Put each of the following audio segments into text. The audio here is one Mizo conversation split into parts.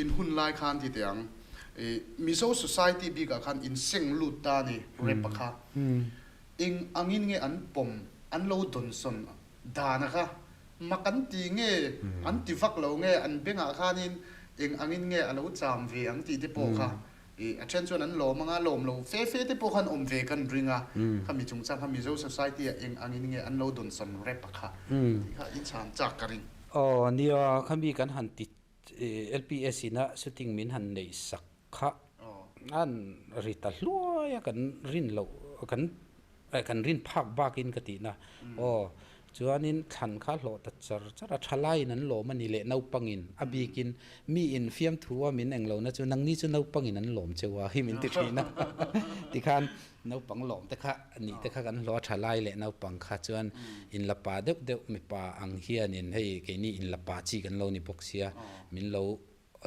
In hun lai khan ti teh ang, Mizo society bikah khan in seng lut ta a ni rap a kha. Eng angin nge an pawm, an lo dawnsawn dan a kha? Mak an ti nge, an ti vak lo nge, an bengah khanin eng angin nge a lo cham ve ang tih te pawh kha a then chuan an lawm anga lawm lo fe fe te pawh khan awm ve kan ring a, khami chungchang kha Mizo society ah eng angin nge an lo dawnsawn rap a kha tih kha in chhan chak ka ring. Aw nia, khami kan han ti LPS ina shooting min han neih sak kha an ri ta hluai a, kan rin loh kan kan rin phak bakin ka tihna aw chuanin thlan kha hlawh ta char char a, thalaiin an lawm a ni leh naupangin a bikin mi in fiamthu a min eng lohna chu nangni chu naupangin an lawm cheu a hi min ti thin a tikhan Naupang lawm te kha nih te kha kan hlawh a tha lai leh naupang kha chuan in la pa deuh deuh mipa ang hianin hei keini in la pa chi kan lo ni bawk sia min lo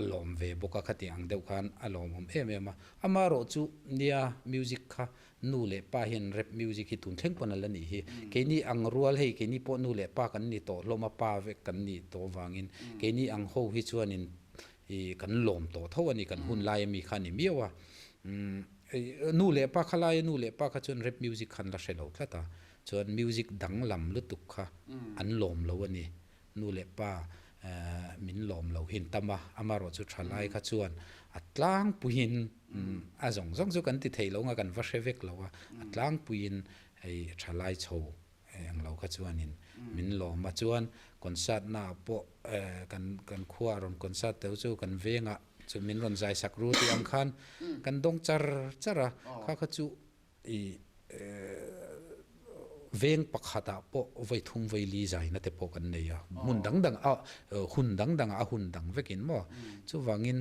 lawm ve bawk a khati ang deuh khan a lawmawm em em a. Amaherawh chu nia music kha nu leh pa hian rap music hi tun thleng pawn a la nih hi. Keini ang rual hei keini pawh nu leh pa kan ni tawh hlawm a pa vek kan nih tawh avangin keini ang ho hi chuanin i kan lawm tawh tho a ni kan hun lai ami kha a ni miau a nu leh pa kha laia nu leh pa kha chuan rap music khan la hre lo tlat a chuan music danglam lutuk kha an lawm lo a ni nu leh pa min lawm lo hi an tam a amaherawh chu tha lai kha chuan a tlangpuiin a zawng zawng chu kan ti thei lo ang a kan va hre vek lo a a tlangpuiin hei tha lai chho Eng lo kha chuanin min lawm a, chuan concert naah pawh kan kan khua a rawn concert teuh chu kan vengah chu min rawn zai sak ru tih ang khan kan dawng char char a, kha kha chu ih veng pakhatah pawh vawi thum vawi li zaina te pawh kan nei a, hmun dang dang a hun dang dangah a hun dang vekin maw chuvangin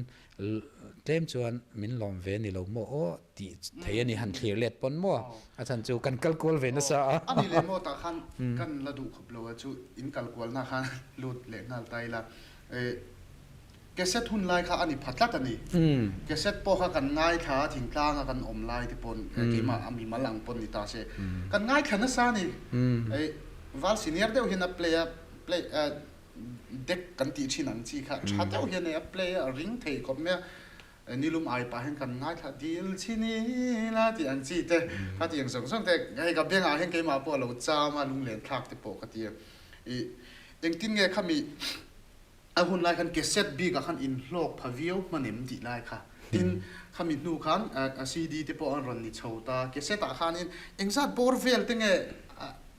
Tlem chuan min lawm ve ni lo maw aw tih thei a ni han thlir let pawn maw a chhan chu kan kal kual ve nasa a. A ni leh maw tah khan kan la duh khawp lo a chu in kal kualna khan lut leh nghal ta ila cassette hun lai kha a ni pha tlat a ni. Cassette pawh kha kan ngaithla a thingtlang a kan awm lai te pawn keimah a mimal ang pawn ni ta se kan ngaithla nasa a ni. Val senior deuh hian a play a play Deck kan tih thin ang chi kha tha deuh hian hei a play a ring thei khawp mai a, nilum ai pah hian kan ngaithla dil chin ila tih ang chi te kha tih ang zawng zawng te hei ka bengah hian keimah pawh a lo cham a lunglen thlak te pawh ka ti a, ih engtin nge khami a hun lai khan cassette bik ah khan inhlawk pha viau hman em tih lai kha tin khami hnu khan CD te pawh an rawn ni chho ta cassette ah khanin engzat bawr vel te nge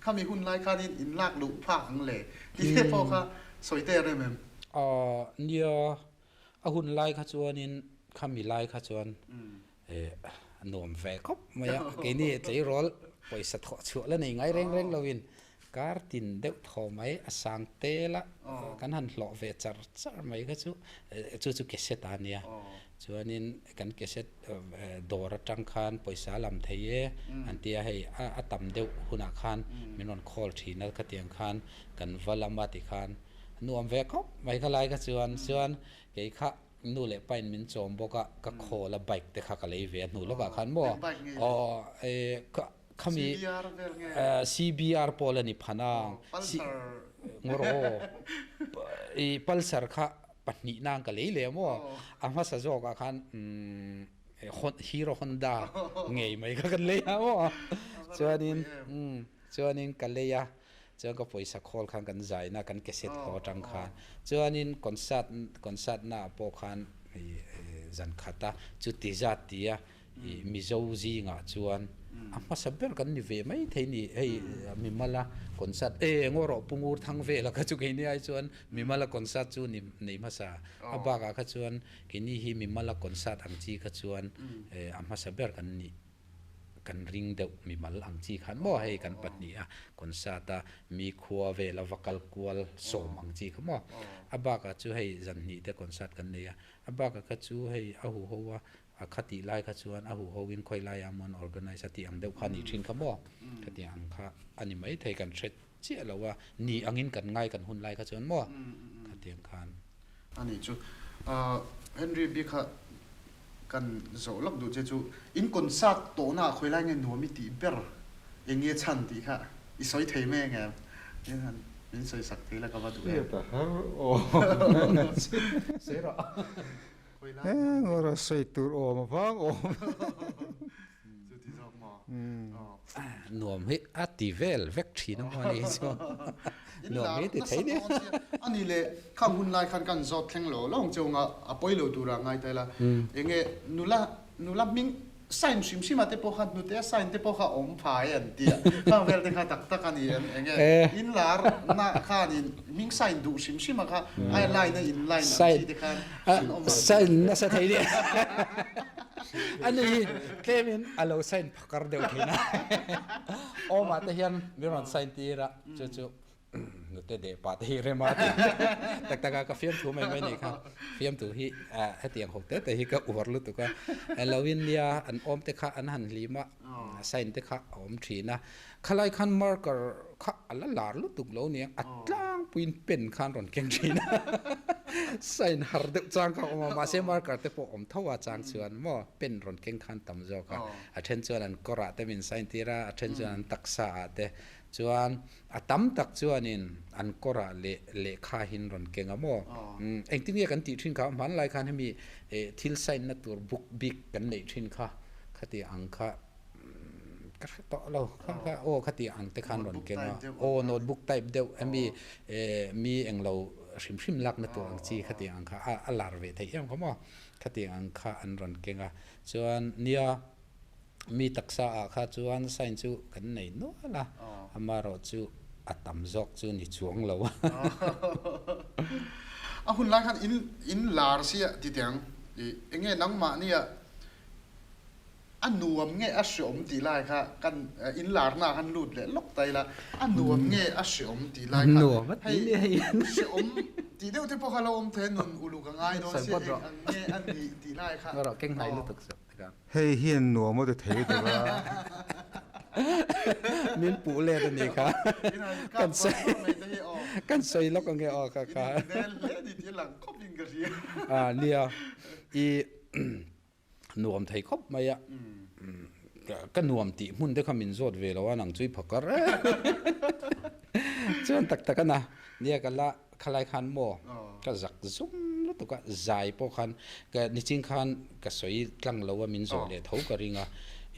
Khami hun lai khanin in lak luh phak ang le tih te pawh kha sawi te rem em? Aw nia, a hun lai kha chuanin khami lai kha chuan a nuam ve khawp mai a, keini tleirawl pawisa thawh chhuah la nei ngai reng reng loin kar tin deuh thaw mai a sang tel a, kan han hlawh ve char char mai kha chu chu chu cassette a nia. Chuanin kan cassette dawr atang khan pawisa a lam thei e an ti a, hei a tam deuh hunah khan min rawn call thin a, khatiang khan kan va lam a tikhan nuam ve khawp mai kha lai kha chuan chuan kei kha nu leh pain min chawm bawk a, ka call a bike te kha ka lei ve a hnu lawkah khan maw aw khami CBR pawl a ni phan a, ngawr aw i Pulsar kha pahnih nan ka lei leh a maw a hmasa zawkah khan Hero Honda ngei mai kha kan lei a maw chuanin chuanin ka lei a chuan ka pawisa khawl khan kan zaina kan cassette haw atang khan chuanin concert concert naah pawh khan zan khat a chuti zat tia I Mizo zingah chuan a hmasa ber kan ni ve mai thei ni. Hei Mimala concert e ngaw rawh Pu Ngur Thang vela kha chu keini ai chuan Mimala concert chu ni nei hmasa. A bakah kha chuan keini hi Mimala concert ang chi kha chuan a hmasa ber kan ni kan ring deuh mimal ang chi khan maw hei kan pahnih a concert a mi khua vela va kal kual sawm ang chi kha maw. A bakah chu hei zanhnih te concert kan nei a, a bakah kha chu hei a huho a A kha tih lai kha chuan a huho in khawi lai ah maw an organise a tih ang deuh kha a nih thin kha maw? Ka tih ang kha a ni mai thei kan hre chiah lo a, ni angin kan ngai kan hun lai kha chuan maw? Ka tih ang khan. A nih chu. Henry bik kha kan zawh lawk duh che chu in concert tawhna ah khawi lai nge nuam i tih ber eng nge chhan tih kha i sawi thei mai ang em? Min sawi sak thei la ka va duh em. Hriat a har aw. Sawi rawh. Eng rawh sawi tur awm avang awm. Chuti zawk maw? Nuam hi a ti vel vek thin a maw ni chu. Nuam hi ti thei nia. Ani leh khang hun lai khan kan zawt thleng lo lo ang che unga a pawi lo tura ngai ta ila. Enge nula nula hming sign hrim hrim a te pawh kha hnute a sign te pawh kha awm phai an ti a. Khang vel te kha tak tak a ni em enge in lar na khanin hming sign duh hrim hrim a kha a line a in line ang chi te khan an awm a. Sign nasa thei nia. Ani hi tlemin a lo sign phakar deuh thin a. Awmah te hian min rawn sign tir a chu chu nute deh pah te hi rem a ti tak tak a ka fiamthu mai mai nih kha. Fiamthu hi hetiang ho te te hi ka uar lutuk a. Lo in nia an awm te kha an han hlim a sign te kha a awm thin a. Khalai khan marker kha a la lar lutuk lo nia, a tlangpuiin pen khan rawn keng thin a, sign har deuh chang kha a awm a, mahse marker te pawh awm tho a chang chuan maw pen rawn keng khan tam zawk a, a then chuan an kawrah te min sign tir a, a then chuan an taksa ah te chuan a tam tak chuanin an kawrah leh lehkha hin rawn keng a maw, engtin nge kan tih thin kha hmanlai khan hemi thil sign na tur book bik kan neih thin kha khati ang kha. Ka hre tawh lo kha kha aw khati ang te khan rawn keng a aw notebook type deuh hemi mi englo hrim hrim lakna tur ang chi khati ang kha a lar ve theih em kha maw khati ang kha an rawn keng a chuan nia mi taksa ah kha chuan sign chu kan nei nual a amaherawh chu a tam zawk chu ni chuang lo a. A hun lai khan in in lar sia titiang enge nangmahnia A nuam nge a hreawm tih lai kha kan inlarna ah khan lut leh lawk ta ila, a nuam nge a hreawm tih lai kha hei hreawm tih deuh te pawh kha lo awm thei a, nun uluk a ngai dawn sia eng ang nge a nih tih lai kha. Hei hian nuam a ti thei deuh a. Min puh let a nih kha. Kan sawi lawk ange aw kha kha. Nia i. Nuam thei khawp mai a, ka nuam tih hmun te kha min zawt ve lo a, nang chu i phakar chuan tak tak a na, nia ka la khalai khan maw ka zak zum lutuk a, zai pawh khan ka niching khan ka sawi tlang lo a min zawh leh tho ka ring a,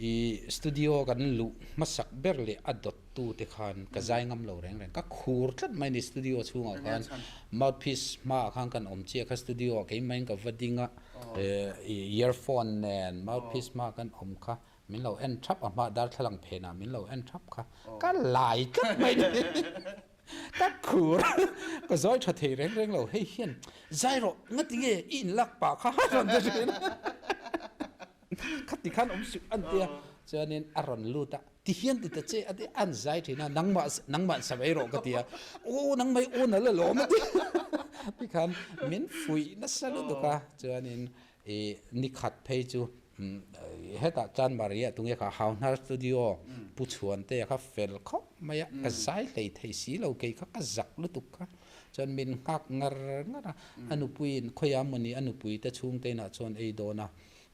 i studio kan luh hmasak ber leh a dawt tu te khan ka zai ngam lo reng reng, ka khur tlat mai a ni studio chhungah khan mouthpiece hmaah khan kan awm chiah kha studio ah keimah in ka va ding a. Earphone nen mouthpiece hma kan awm kha min lo en thap a hma darthlalang phenah min lo en thap kha ka lai tlat mai ni ka khur ka zawi tha thei reng reng lo hei hian zai rawh ngati nge i inlak pah kha a rawn ti thin khati khan awm suh an tia chuanin a rawn lut a ti hian ti ta che a ti an zai thin a nangmah nangmah sa mai rawh ka ti a aw nangmah i aw nal alawm a ti tikhan min fuih nasa lutuk a chuanin ih nikhat phei chu hetah chuan Maria tunge kha Hauhnar studio Pu Chhuantea kha fel khawp mai a ka zai hlei thei si lo kei kha ka zak lutuk kha chuan min nghak ngar ngar a a nupuiin khawiah mawni a nupui te chhungte inah chuan ei dawn a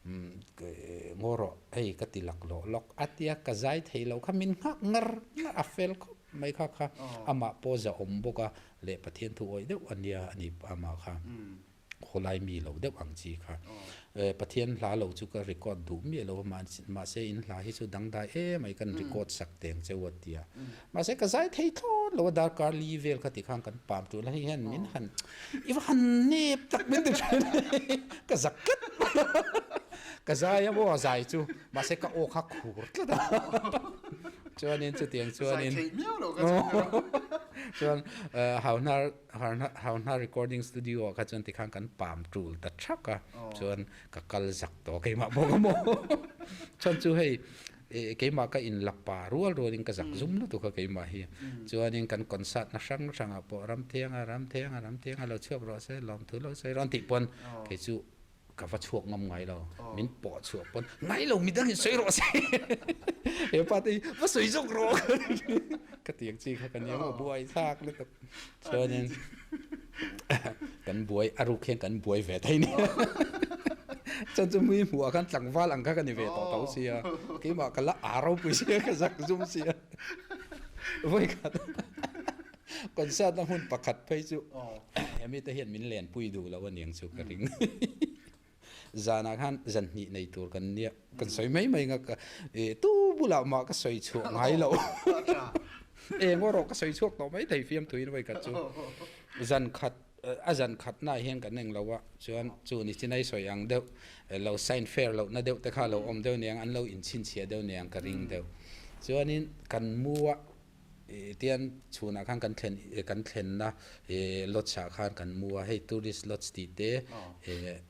Ngaw rawh, hei ka ti lak lawh lawk a tia ka zai thei lo kha min nghak ngar ngar a fel khawp mai kha kha amah pawh zahawm bawk a leh Pathian thu awih deuh a nia a ni amah kha khawlai mi lo deuh ang chi kha Pathian hla lo chu ka record duh miah lo a mahse in hla hi chu dangdai emai kan record sak teng cheu a tia Mahse ka zai thei thlawt lo a, darkar li vel kha tikhan kan pam tul a, hei hian min han i va han nep tak min ti thin ka zak tlat mai a, ka zai a maw zai chu mahse ka aw kha khur tlat a, chuanin chutiang chuanin Zai theih miau lo ka chhung ber chuan Hauhnar Hauhnar recording studio ah kha chuan tikhan kan pam tul ta thak a, chuan ka kal zak tawh keimah bawk a maw chuan chu hei Keimah ka in la pa rual rualin ka zak zum lutuk a keimah hi. Chuanin kan concert na hrang hrangah pawh Ramthianga, Ramthianga, Ramthianga lo chhuak rawh se, lawmthu lo sawi rawh an tih pawn kei chu ka va chhuak ngam ngai lo. Min pawh chhuah pawn ngai lo midangin sawi rawh se. He pa te hi va sawi zawk rawh ka ti ang chi kha ka nia maw buai thlak lutuk. Chuanin kan buai a ruk hian kan buai ve thei nia. Chuan chu mui hmuh ah khan tlangval ang kha ka ni ve tawh tho sia, keimah ka la aa ropui sia ka zak zum sia. Vawi khat Concert na hmun pakhat phei chu hemi te hian min lenpui duh lo aniang chu ka ring. Zanah khan zan hnih nei tur kan nia, kan sawi mai mai nga ka tu bulah mah ka sawi chhuah ngai lo. Eng erawh ka sawi chhuak tawh mai thei fiamthuin vawi khat chu zan khat a zan khatnaah hian kan eng lo a, chuan chu ni chinai sawi ang deuh lo sign fair lohna deuh te kha a lo awm deuh niang, an lo inchhinchhiah deuh niang ka ring deuh. Chuanin kan mu a tian chhunah khan kan thlen kan thlenna lodge ah khan kan mu a, hei tourist lodge tih te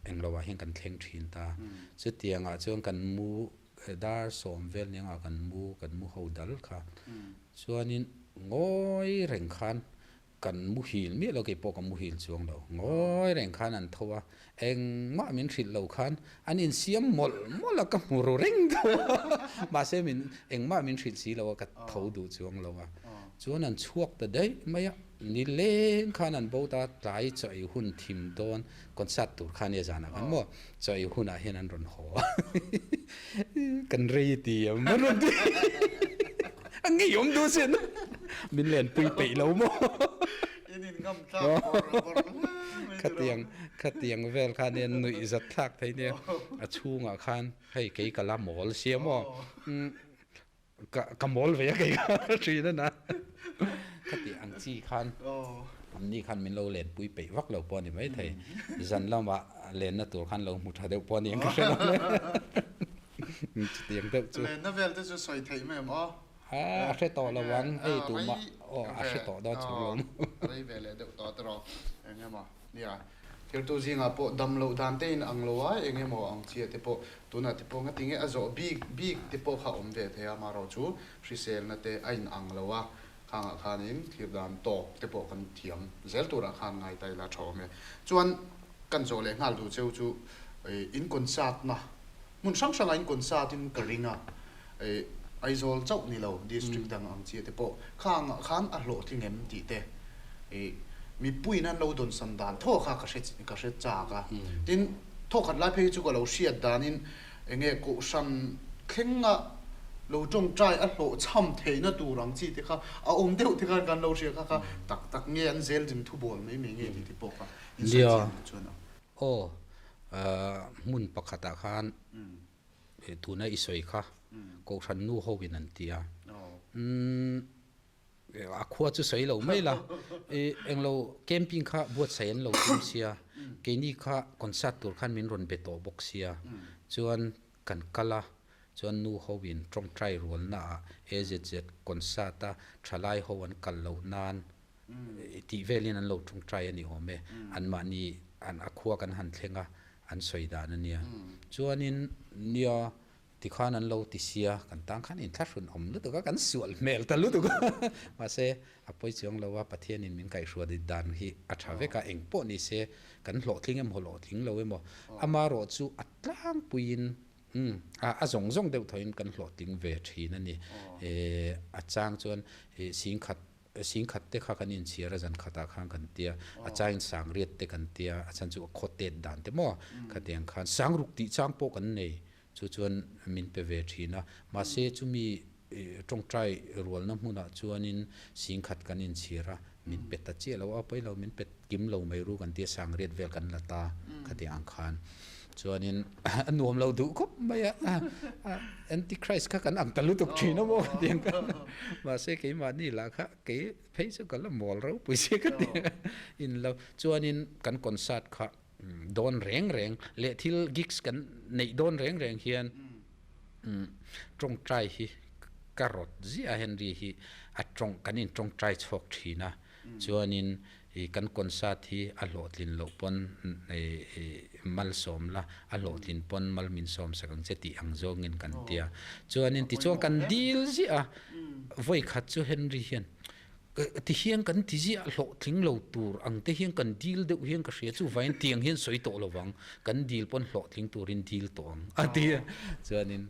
eng lohah hian kan thleng thin ta. Chutiangah chuan kan mu dar sawm vel niangah kan mu kan mu ho dal kha. Chuanin ngawi reng khan Kan muhil miah lo, kei pawh ka muhil chuang lo. Ngawi reng khan an tho a, engmah min hrilh lo khan an insiam mawlh mawlh a, ka hmu ru reng tho a. Mahse min engmah min hrilh si lo a, ka tho duh chuang lo a. Chuan an chhuak ta daih mai a, nileng khan an bo ta, tlai chaw ei hun thim dawn, concert tur kha ania zanah khan maw, chaw ei hunah hian an rawn haw a. Kan rei ti em an rawn ti. A ngeiawm duh sin. Min lenpui peih lo maw? In in ngam tlak bawr bawr hle mai tiraw. Khatiang khatiang vel khan hian nuih zat thlak thei nia. A chhungah khan hei kei ka la mawl sia maw? Ka ka mawl ve a kei kha thin a na. Khati ang chi khan ni khan min lo lenpui peih vak lo pawh a ni maithei. Zan lamah lenna tur khan lo hmu tha deuh pawh a ni ang ka hre lo le. Chutiang deuh chu. Lenna vel te chu sawi theih mai em aw? A a hre tawh lo ang, hei tumah aw a hre tawh dawn chu lo. Rei ve leh deuh tawh tiraw eng emaw nia. Thirtu zingah pawh dam loh dan te in ang lo a, eng emaw ang chiah te pawh tunah te pawh ngatinge a zawh bik bik te pawh kha awm ve thei a, amaherawh chu hriselna te a in ang lo a, khangah khanin thlir dan tawk te pawh kan thiam zel turah khan ngai ta ila tha awm e. Chuan kan zawh leh nghal duh cheu chu in concert-na hmun hrang hrangah in concert-in ka ring a, Aizawl chauh ni lo district dang ang chiah te pawh khangah khan a hlawhtling em tih te mipuiin an lo dawnsan dan thaw kha ka hre ka hre chak a. Tin, thawkhat lai phei hi chu ka lo hriat danin eng nge kohhran thlenga lo tawngtai a hlawhchham theihna tur ang chi te kha a awm deuh te khan kan lo hria kha kha tak tak nge an zel ding thubawl mai mai nge tih te pawh kha insawi chian duh chuan a. Aw, hmun pakhatah khan tuna i sawi kha kohhran nu ho in an ti a, umm a khua chu sawi lo mai la, i englo camping kha buatsaih an lo tum sia, keini kha concert tur khan min rawn be tawh bawk sia, chuan kan kal a, chuan nu ho in tawngtai rualna ah AZZ concert a thalai ho an kal loh nan tih velin an lo tawngtai a ni awm e, anmahni an a khua kan han thleng a, an sawi dan a nia. Chuanin nia tikhan an lo ti sia, kan tan khan inthlahrun awm lutuk a, kan sual hmel ta lutuk a, mahse a pawi chuang lo a, Pathianin min kaihhruat dan hi a tha vek a, eng pawh ni se kan hlawhtling emaw hlawhtling lo emaw, amarawh chu a tlangpuiin a zawng zawng deuh thawhin kan hlawhtling ve thin a ni. A chang chuan singkhat Singkhat te kha kan inchhiar a, zan khatah khan kan tia, a chain sangriat te kan tia, a chhan chu a khaw tet dan te maw khatiang khan sangruk tih chang pawh kan nei, chu chuan min pe ve thin a, mahse chumi tawngtai rualna hmunah chuanin singkhat kan inchhiar a, min pe ta chiah lo a, pawi lo min pe kim lo mai ru kan tia sangriat vel kan la ta khatiang ang khan chuanin a nuam lo duh khawp mai a, antichrist kha kan ang ta lutuk thin a maw khatiang khan mahse keimahni lah kha kei phei chu ka la mawl ropui sia ka ti in lo chuanin kan concert kha dawn reng reng leh thil gigs kan neih dawn reng reng hian tawngtai hi ka rawt ziah a Henry hi a tawng kan in tawngtai chhuak thin a. Chuanin i kan concert hi a hlawhtlin loh pawn i malsawm la, a hlawhtlin pawn mal min sawm sak ang che tih ang zawngin kan tia. Chuanin tichuan kan dil ziah a, vawi khat chu Henry hian ti hian kan ti ziah hlawhtling lo tur ang te hian kan dil deuh hian ka hria chuvangin tiang hian sawi tawh lo vang, kan dil pawn hlawhtling turin dil tawh ang a ti a. Chuanin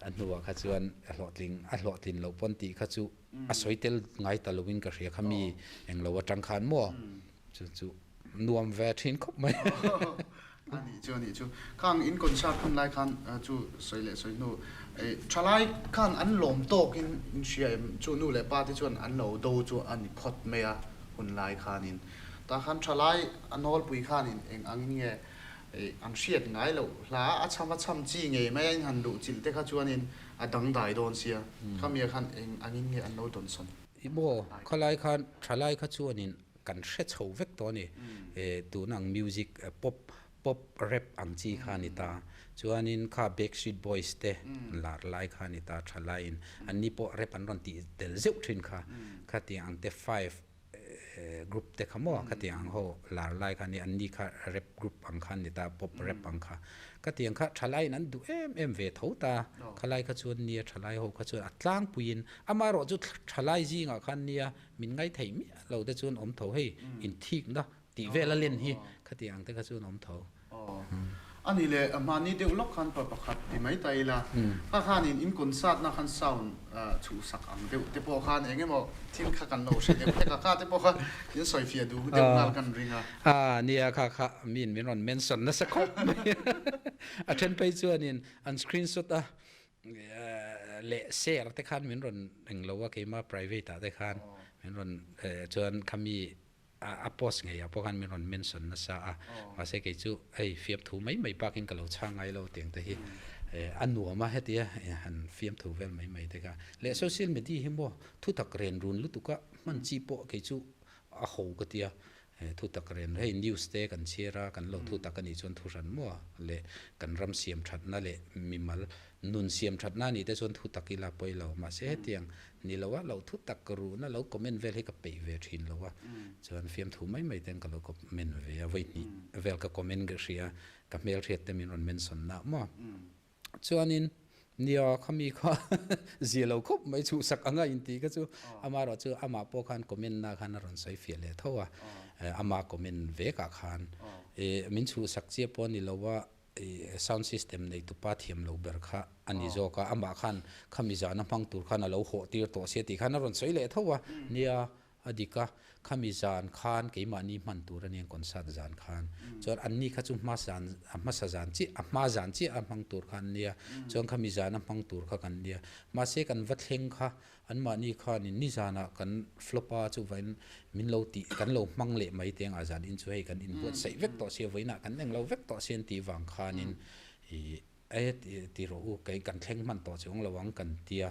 a hnuah kha chuan a hlawhtling a hlawhtlin loh pawn tih kha chu a sawi tel ngai ta loin ka hria kha mi englo atang khan maw chu chu nuam ve thin khawp mai. A nih chu a nih chu. Khang in concert hun lai khan chu sawi leh sawi hnu thalai khan an lawm tawk in in hria em chu nu leh pa te chuan an lo do chu a ni phawt mai a. hun lai khanin tah khan thalai a nawlpui khanin eng angin nge an hriat ngai loh hla a chham a chham chi ngei mai a in han luh chilh te kha chuanin a dangdai dawn sia khami ah khan eng angin nge an lo dawnsawn. I maw khalai khan thalai kha chuanin kan hre chho vek tawh a ni tun ang music pop pop rap ang chi kha a ni ta chuanin kha Backstreet Boys te lar lai kha a ni ta thalaiin anni pawh rap an rawn tih tel zeuh thin kha khatiang ang te five group te kha maw khatiang ang ho lar lai kha a ni anni kha rap group ang kha an ni ta pop rap ang kha khatiang kha thalaiin an duh em em ve tho ta khalai kha chuan nia thalai ho kha chuan a tlangpuiin amaherawh chu thalai zingah khan nia min ngaithei miah lo te chuan awm tho hei inthikna tih vel a len hi khatiang ang te kha chuan awm tho. Aw. A nih leh mahni deuh lawk khan pa pakhat ti mai ta ila, kha khanin in concert na khan sound chhuhsak ang deuh te pawh khan eng emaw thil kha kan lo hre deuh hlek a, kha te pawh kha in sawifiah duh deuh nghal kan ring a. A nia kha kha miin min rawn mention nasa khawp mai. A then phei chuanin an screenshot a leh share te khan min rawn englo a keima private ah te khan min rawn chuan khami a post ngei ah pawh khan min rawn mention nasa a, mahse kei chu hei fiamthu mai mai bakin ka lo chhang ngai lo tiang te hi a nuam a hetia han fiamthu vel mai mai te kha leh social media hi maw thutak ren run lutuk a hman chi pawh kei chu a ho ka tia thutak ren hei news te kan chhiar a kan lo thutak a nih chuan thu hran maw leh kan ram siam thatna leh mimal Nun siam thatna anih te chuan thu tak ila pawi lo. Mahse hetiang ni lo a, lo thu tak ruhna lo comment vel hi ka peih ve thin lo a. Chuan fiamthu mai mai ten ka lo comment ve a, vawi hnih vel ka comment ka hria, ka hmelhriat te min rawn mention na maw. Chuanin nia khami kha zia lo khawp mai chhuhsak anga intih kha chu amaherawh chu amah pawh khan comment na khan a rawn sawi fiah leh tho a, ama comment vekah khan min chhuhsak chiah pawh ni lo a, sound system nei tupa thiam lo ber kha a ni zawk a, amah khan khami zahna hmang tur khan a lo hawh tir tawh sia tih khan a rawn sawi leh tho a, nia a dik a, khami zan khan keimahni hman tur a nia concert zan khan, chuan anni kha chu hma zan a hmasa zan chiah a hma zan chiah a hmang tur kha an nia, chuan khami zana hmang tur kha kan nia, mahse kan va thleng kha Anmahni khanin nizanah kan flop a chuvain min lo tih kan lo hmang leh mai teng a zan in chu hei kan inbuatsaih vek tawh sia vawiinah kan englo vek tawh sia an tih vang khanin ih e ti rawh u kei kan thleng hman tawh chuang lo ang kan tia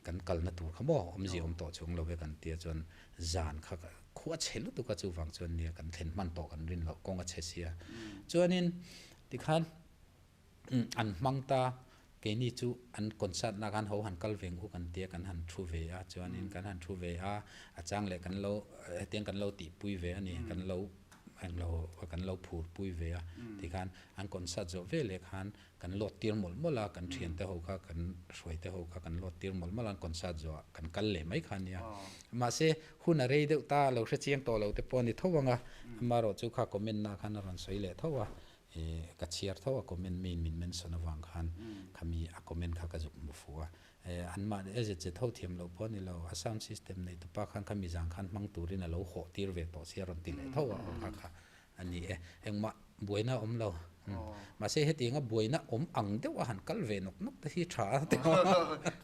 kan kalna tur kha maw awmzia awm tawh chuang lo e kan tia chuan zan kha khua chhe lutuk a chuvang chuan nia kan thlen hman tawh kan rin loh kawng a chhe sia chuanin tikhan An hmang ta, keini chu an concert na khan ho han kal ve ang u kan tia kan han thu ve a, chuanin kan han thu ve a, a chang leh kan lo hetiang kan lo tihpui ve a ni, kan lo englo kan lo phurpui ve a, tikhan an concert zawh ve leh khan kan load tir mawlh mawlh a, kan thiante ho kha kan hruaite ho kha kan load tir mawlh mawlh a, an concert zawh ah kan kal leh mai kha a nia. Mahse hun a rei deuh ta, lo hrechiang tawh lo te pawh a ni tho ang a, amaherawhchu kha comment na khan a rawn sawi leh tho a, Ka chhiar tho a comment mi min mention avang khan khami a comment kha ka zuk hmu fuh a. Anmah leh zet zet ho thiam loh pawh a ni lo, a sound system nei tupa khan khami zang khan hmang turin a lo hawh tir ve tawh sia rawn ti leh tho a aw kha kha a ni e. Engmah buaina a awm lo. Mahse hetianga buaina awm ang deuh a han kal ve nawk nawk te hi tha a ti maw?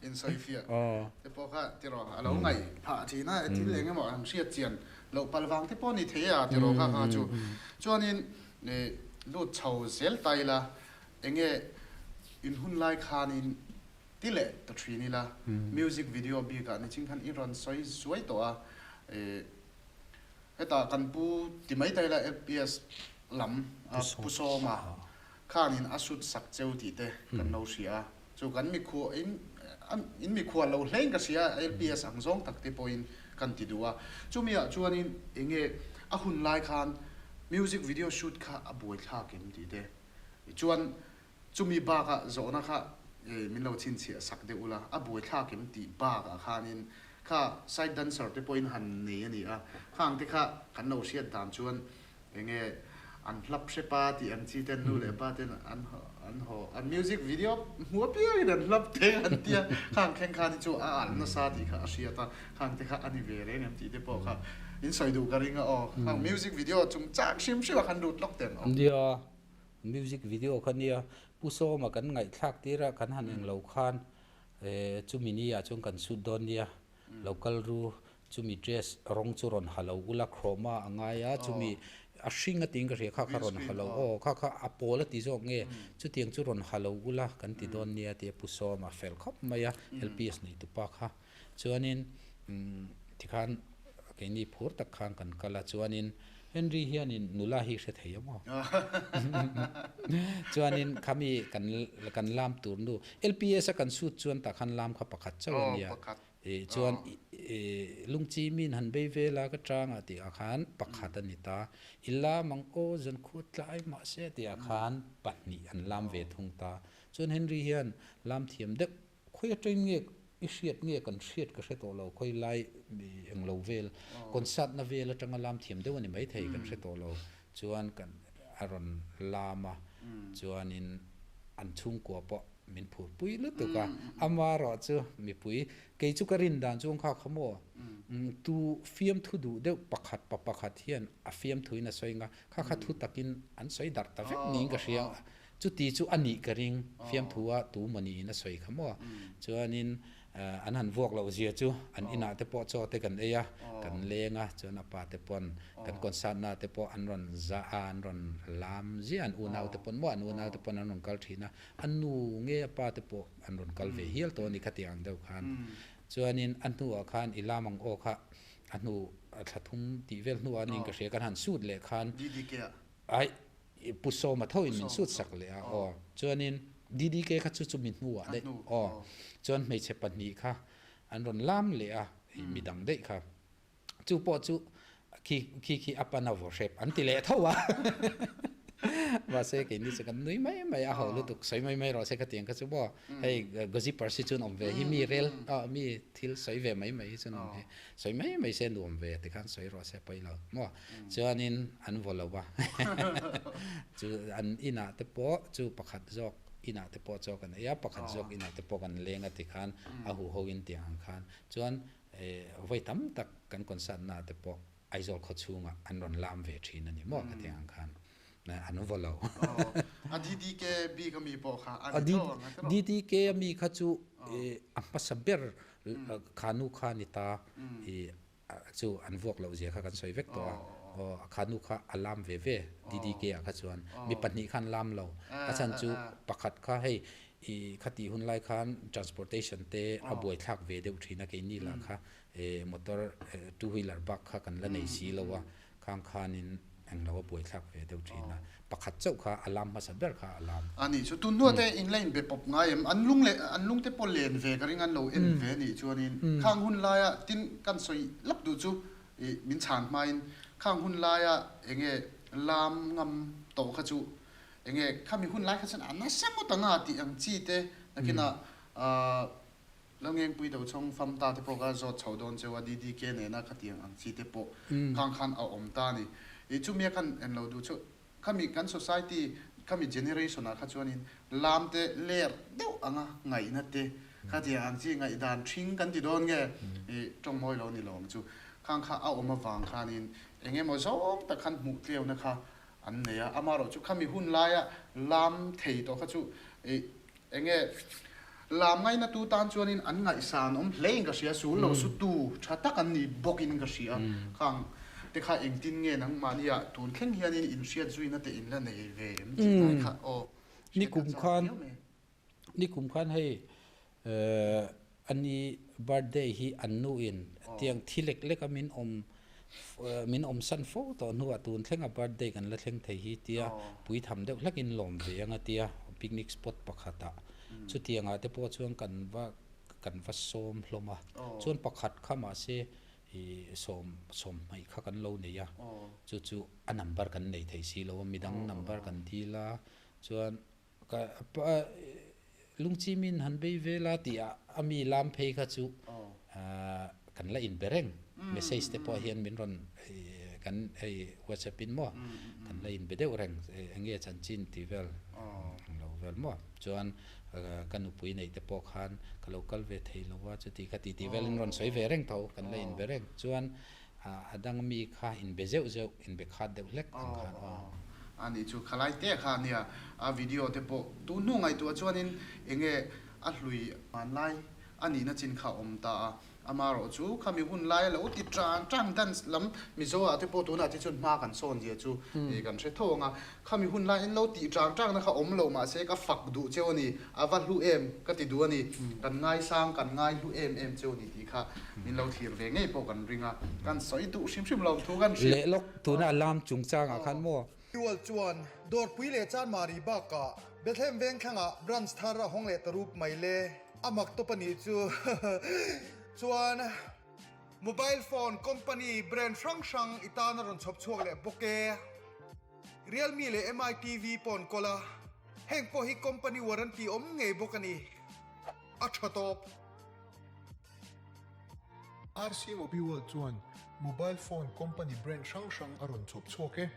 Insawifiah te pawh kha tiraw a lo ngaih phah thin a, thil eng emaw an hriat chian loh palh vang te pawh a ni thei a tiraw kha kha chu. Chuanin Lut chho zel ta ila, enge in hun lai khanin ti leh ta thin ila, music video bikah niching khan i rawn sawi zuai tawh a, hetah kan pu ti mai ta ila LPS lam Pu Sawma khanin a shoot sak cheu tih te kan lo hria a, chu kan mikhua in in mikhua lo hlein ka hria a, LPS ang zawng tak te pawhin kan ti duh a, chumi ah chuanin enge a hun lai khan Music video shoot kha a buaithlak em tih te chuan chumi bakah zawhna kha min lo chhinchhiah sak deuh ula, a buaithlak em tih bakah khanin kha side dancer te pawhin han nei a ni a, khang te kha kan lo hriat dan chuan enge an hlap hrep a tih ang chi ten nu leh pa ten an an haw an music video hmu apiangin an hlap te an tia, khang thleng khan hi chu a alh nasa tih kha a hriat a. Khang te kha a ni ve reng em tih te pawh kha in sawi duh ka ring a aw. Khang music video chung chak hrim hrim a khan lut lawk ten aw. Nia, music video kha nia Pu Sawma kan ngaihthlak tir a, kan han eng lo khan chumi ni ah chuan kan shoot dawn nia, lo kal ru. Chumi dress rawng chu rawn ha lo ula chroma a ngai a, chumi a hring a tiin ka hria kha kha rawn ha lo aw, kha kha a pawl a ti zawk nge, chutiang chu rawn ha lo ula kan ti dawn nia tia Pu Sawma fel khawp mai a, LPS neitupa kha. Chuanin tikhan keini phur tak khan kan kal a, chuanin Henry hianin nula hi hre thei a maw? Chuanin khami kan kan lam tur nu LPS a kan suit chuan tah khan lam kha pakhat chauh a nia. Chuan lungchi min han bei vel a ka changah tih ah khan pakhat a ni ta. I lam ang aw zankhua tlai mahse tih ah khan pahnih an lam ve thung ta. Chuan Henry hian lam thiam deuh khawi atangin nge i hriat nge kan hriat ka hre tawh lo khawi lai englo vel concert na vel atanga lam thiam deuh a ni maithei kan hre tawh lo. Chuan kan a rawn lam a chuanin an chhungkua pawh min phurpui lutuk a, amaherawh chu mipui kei chu ka rin dan chu kha kha maw tu fiamthu duh deuh pakhat pa pakhat hian a fiamthuin a sawi nga kha kha thu takin an sawi darh ta vek niin ka hria chuti chu a nih ka ring fiamthu a tu maw niin a sawi kha maw chuanin an han vuak loh zia chu an inah te pawh chaw te kan ei a kan leng a chuan a pa te pawn kan concert na te pawh an rawn zah a an rawn lam ziah an unau te pawn maw an unau te pawn an rawn kal thin a A nu nge a pa te pawh an rawn kal ve hial tawh a ni khatiang ang deuh khan. Chuanin a hnuah khan i lam ang aw kha a hnu thla thum tih vel hnuah aniin ka hria kan han sut leh khan DDK ah? Aih, Pu Sawma tho in min sut sak leh a aw. Chuanin DDK kha chu chumi hnuah daih aw. Chuan hmeichhe pahnih kha an rawn lam leh a, midang daih kha. Chu pawh chu khi khi khi a pan a vaw hrep an ti leh tho a. Mahse keini chu kan nui mai mai a ho lutuk sawi mai mai rawh se khatiang kha chu maw hei gossipper si chuan awm ve hi mi rel mi thil sawi ve mai mai hi chuan awm hi sawi mai mai se nuam ve tikhan sawi rawh se pawi lo maw chuanin an vaw lo a chu an inah te pawh chu pakhat zawk inah te pawh chaw kan ei a pakhat zawk inah te pawh kan leng a tikhan a huho in tiang ang khan chuan Vawi tam tak kan concert na te pawh Aizawl khaw chhungah an rawn lam ve thin a ni maw ka tih ang khan an vaw lo. A DDK bik ami pawh kha a ni tho ang a tiraw? DDK ami kha chu a hmasa ber khanu kha ni ta chu an vuak loh zia kha kan sawi vek tawh a. Aw a khanu kha a lam ve ve DDK ah kha chuan mi pahnih khan lam lo. A chhan chu pakhat kha hei I khatih hun lai khan transportation te a buaithlak ve deuh thin a, keini lah kha motor two wheeler bak kha kan la nei si lo a, khang khanin englo a buaithlak ve deuh thin a, pakhat chauh kha a lam hmasa ber kha a lam. A nih chu, tun hnuah te in la inbe pawp ngai em? An lung leh an lung te pawh len ve ka ring an lo en ve nih chuanin khang hun laia tin kan sawi lap duh chu i min chhan hmain khang hun laia enge lam ngam tawh kha chu Enge khami hun lai kha chuan a nasa ngawt ang a tih ang chi te nakinah Lalngengpui do chhawng fam ta te pawh kha zawt chho dawn cheu a DDK nena khatiang ang chi te pawh khang khan a awm ta a ni. I chumi a khan en lo duh chu khami kan society khami generation ah kha chuanin lam te ler deuh anga ngaihna te khatiang ang chi ngaihdan ṭhing kan ti dawn nge i ṭawng mawi lo ni lo ang chu khang kha a awm avang khanin engemaw zawng tak khan hmuh tleuna kha an nei a, amaherawh chu khami hun laia lam thei tawh kha chu ih eng nge lam ngaina tu tan chuanin an ngaihsan awm hle in ka hria, sul lo su tu tha tak an ni bawk in ka hria, khang te kha engtin nge nangmahnia tun thleng hianin inhriat zuina te in la nei ve em tih lai kha aw hriat ka chak viau mai. Nikum khan hei ani birthday hi an nu in tiang thi lek lek a min awm min awm san fo tawh hnuah tun thleng a birthday kan la thleng thei hi tia pui tham deuh hlek in lawm ve ang a tia picnic spot pakhat ah chutiang ah te pawh chuan kan va kan va sawm hlawm a chuan pakhat kha mahse ih sawm sawm hmaih kha kan lo nei a chu chu a number kan nei thei si lo a midang number kan dil a chuan Ka lungchim in han bei vel a tih ah a mi lam phei kha chu kan la inbe reng. Message te pawh hian min rawn kan hei whatsapp in maw kan la inbe deuh reng eng nge chanchin tih vel ang lo vel maw. Chuan ka nupui neih te pawh khan ka lo kal ve thei lo a chuti kha tih tih vel in rawn sawi ve reng tho kan la inbe reng. Chuan A dang mi kha inbe zeuh zeuh, inbe khat deuh hlek ang khan aw. A nih chu khalai te kha a nia, a video te pawh tun hnu ngaihtuah chuanin enge a hlui hmanlai a nihna chin kha a awm ta a. Amaherawh chu khami hun laia lo ti tang tang dance lam Mizo ah te pawh tunah te chuan hma kan sawn zia chu kan hre tho ang a. Khami hun lai in lo tih tang tang na kha awm lo mahse ka fak duh cheu a ni, a va hlu em ka ti duh a ni, kan ngaisang kan ngai hlu em em cheu a ni tih kha min lo thlir ve ngei pawh kan ring a, kan sawi duh hrim hrim lo thu kan hrilh. Leh lawk tuna lam chungchangah khan maw? Fuel chuan Dawrpui leh Chanmari bakah Bethlehem Vengthlangah branch thar a hawng leh ta rup mai le. A mak tawp a nih chu. Chuan mobile phone company brand hrang hrang i tan a rawn chhawp chhuak leh bawk e. Realme leh Mi TV pawh an kawl a, heng pawh hi company warranty awm ngei bawk a ni. A tha tawp. RC Mobiworld chuan mobile phone company brand hrang hrang a rawn chhawp chhuak e.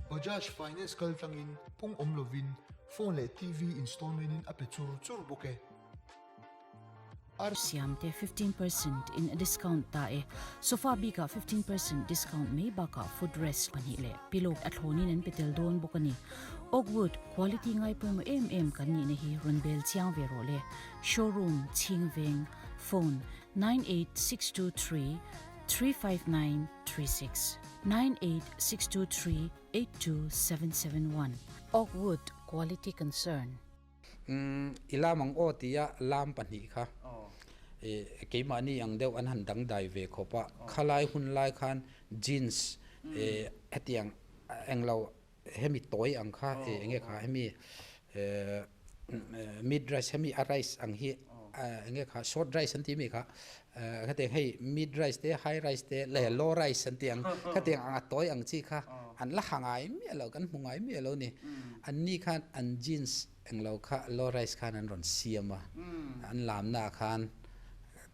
Bajaj Finance kal tlangin pung awm lovin phone leh TV installment in a pe chur chur bawk e. Siam te 15% in a discount ta e. Sofa bikah 15% discount mai bakah footrest pahnih leh pillow a thlawnin an pe tel dawn bawk a ni. Oak wood quality ngai pawimawh em em kan nihna hi rawn bel chiang ve rawh le. Showroom, Chhingveng, Phone, 98623 35936, 98623 82771. Oak wood quality concern. Umm i lam ang aw tia lam pahnih kha eh keimahni ang deuh an han dangdai ve khawp a, khalai hun lai khan jeans eh hetiang englo hemi tawi ang kha eh enge kha hemi eh mid rise hemi a rise ang hi enge kha short rise an tih mi kha khatiang hei mid rise te high rise te leh low rise an tih ang khatiang ang a tawi ang chi kha an la ha ngai miah lo kan hmu ngai miah lo ni anni khan an jeans englo kha low rise khan an rawn siam a an lamna ah khan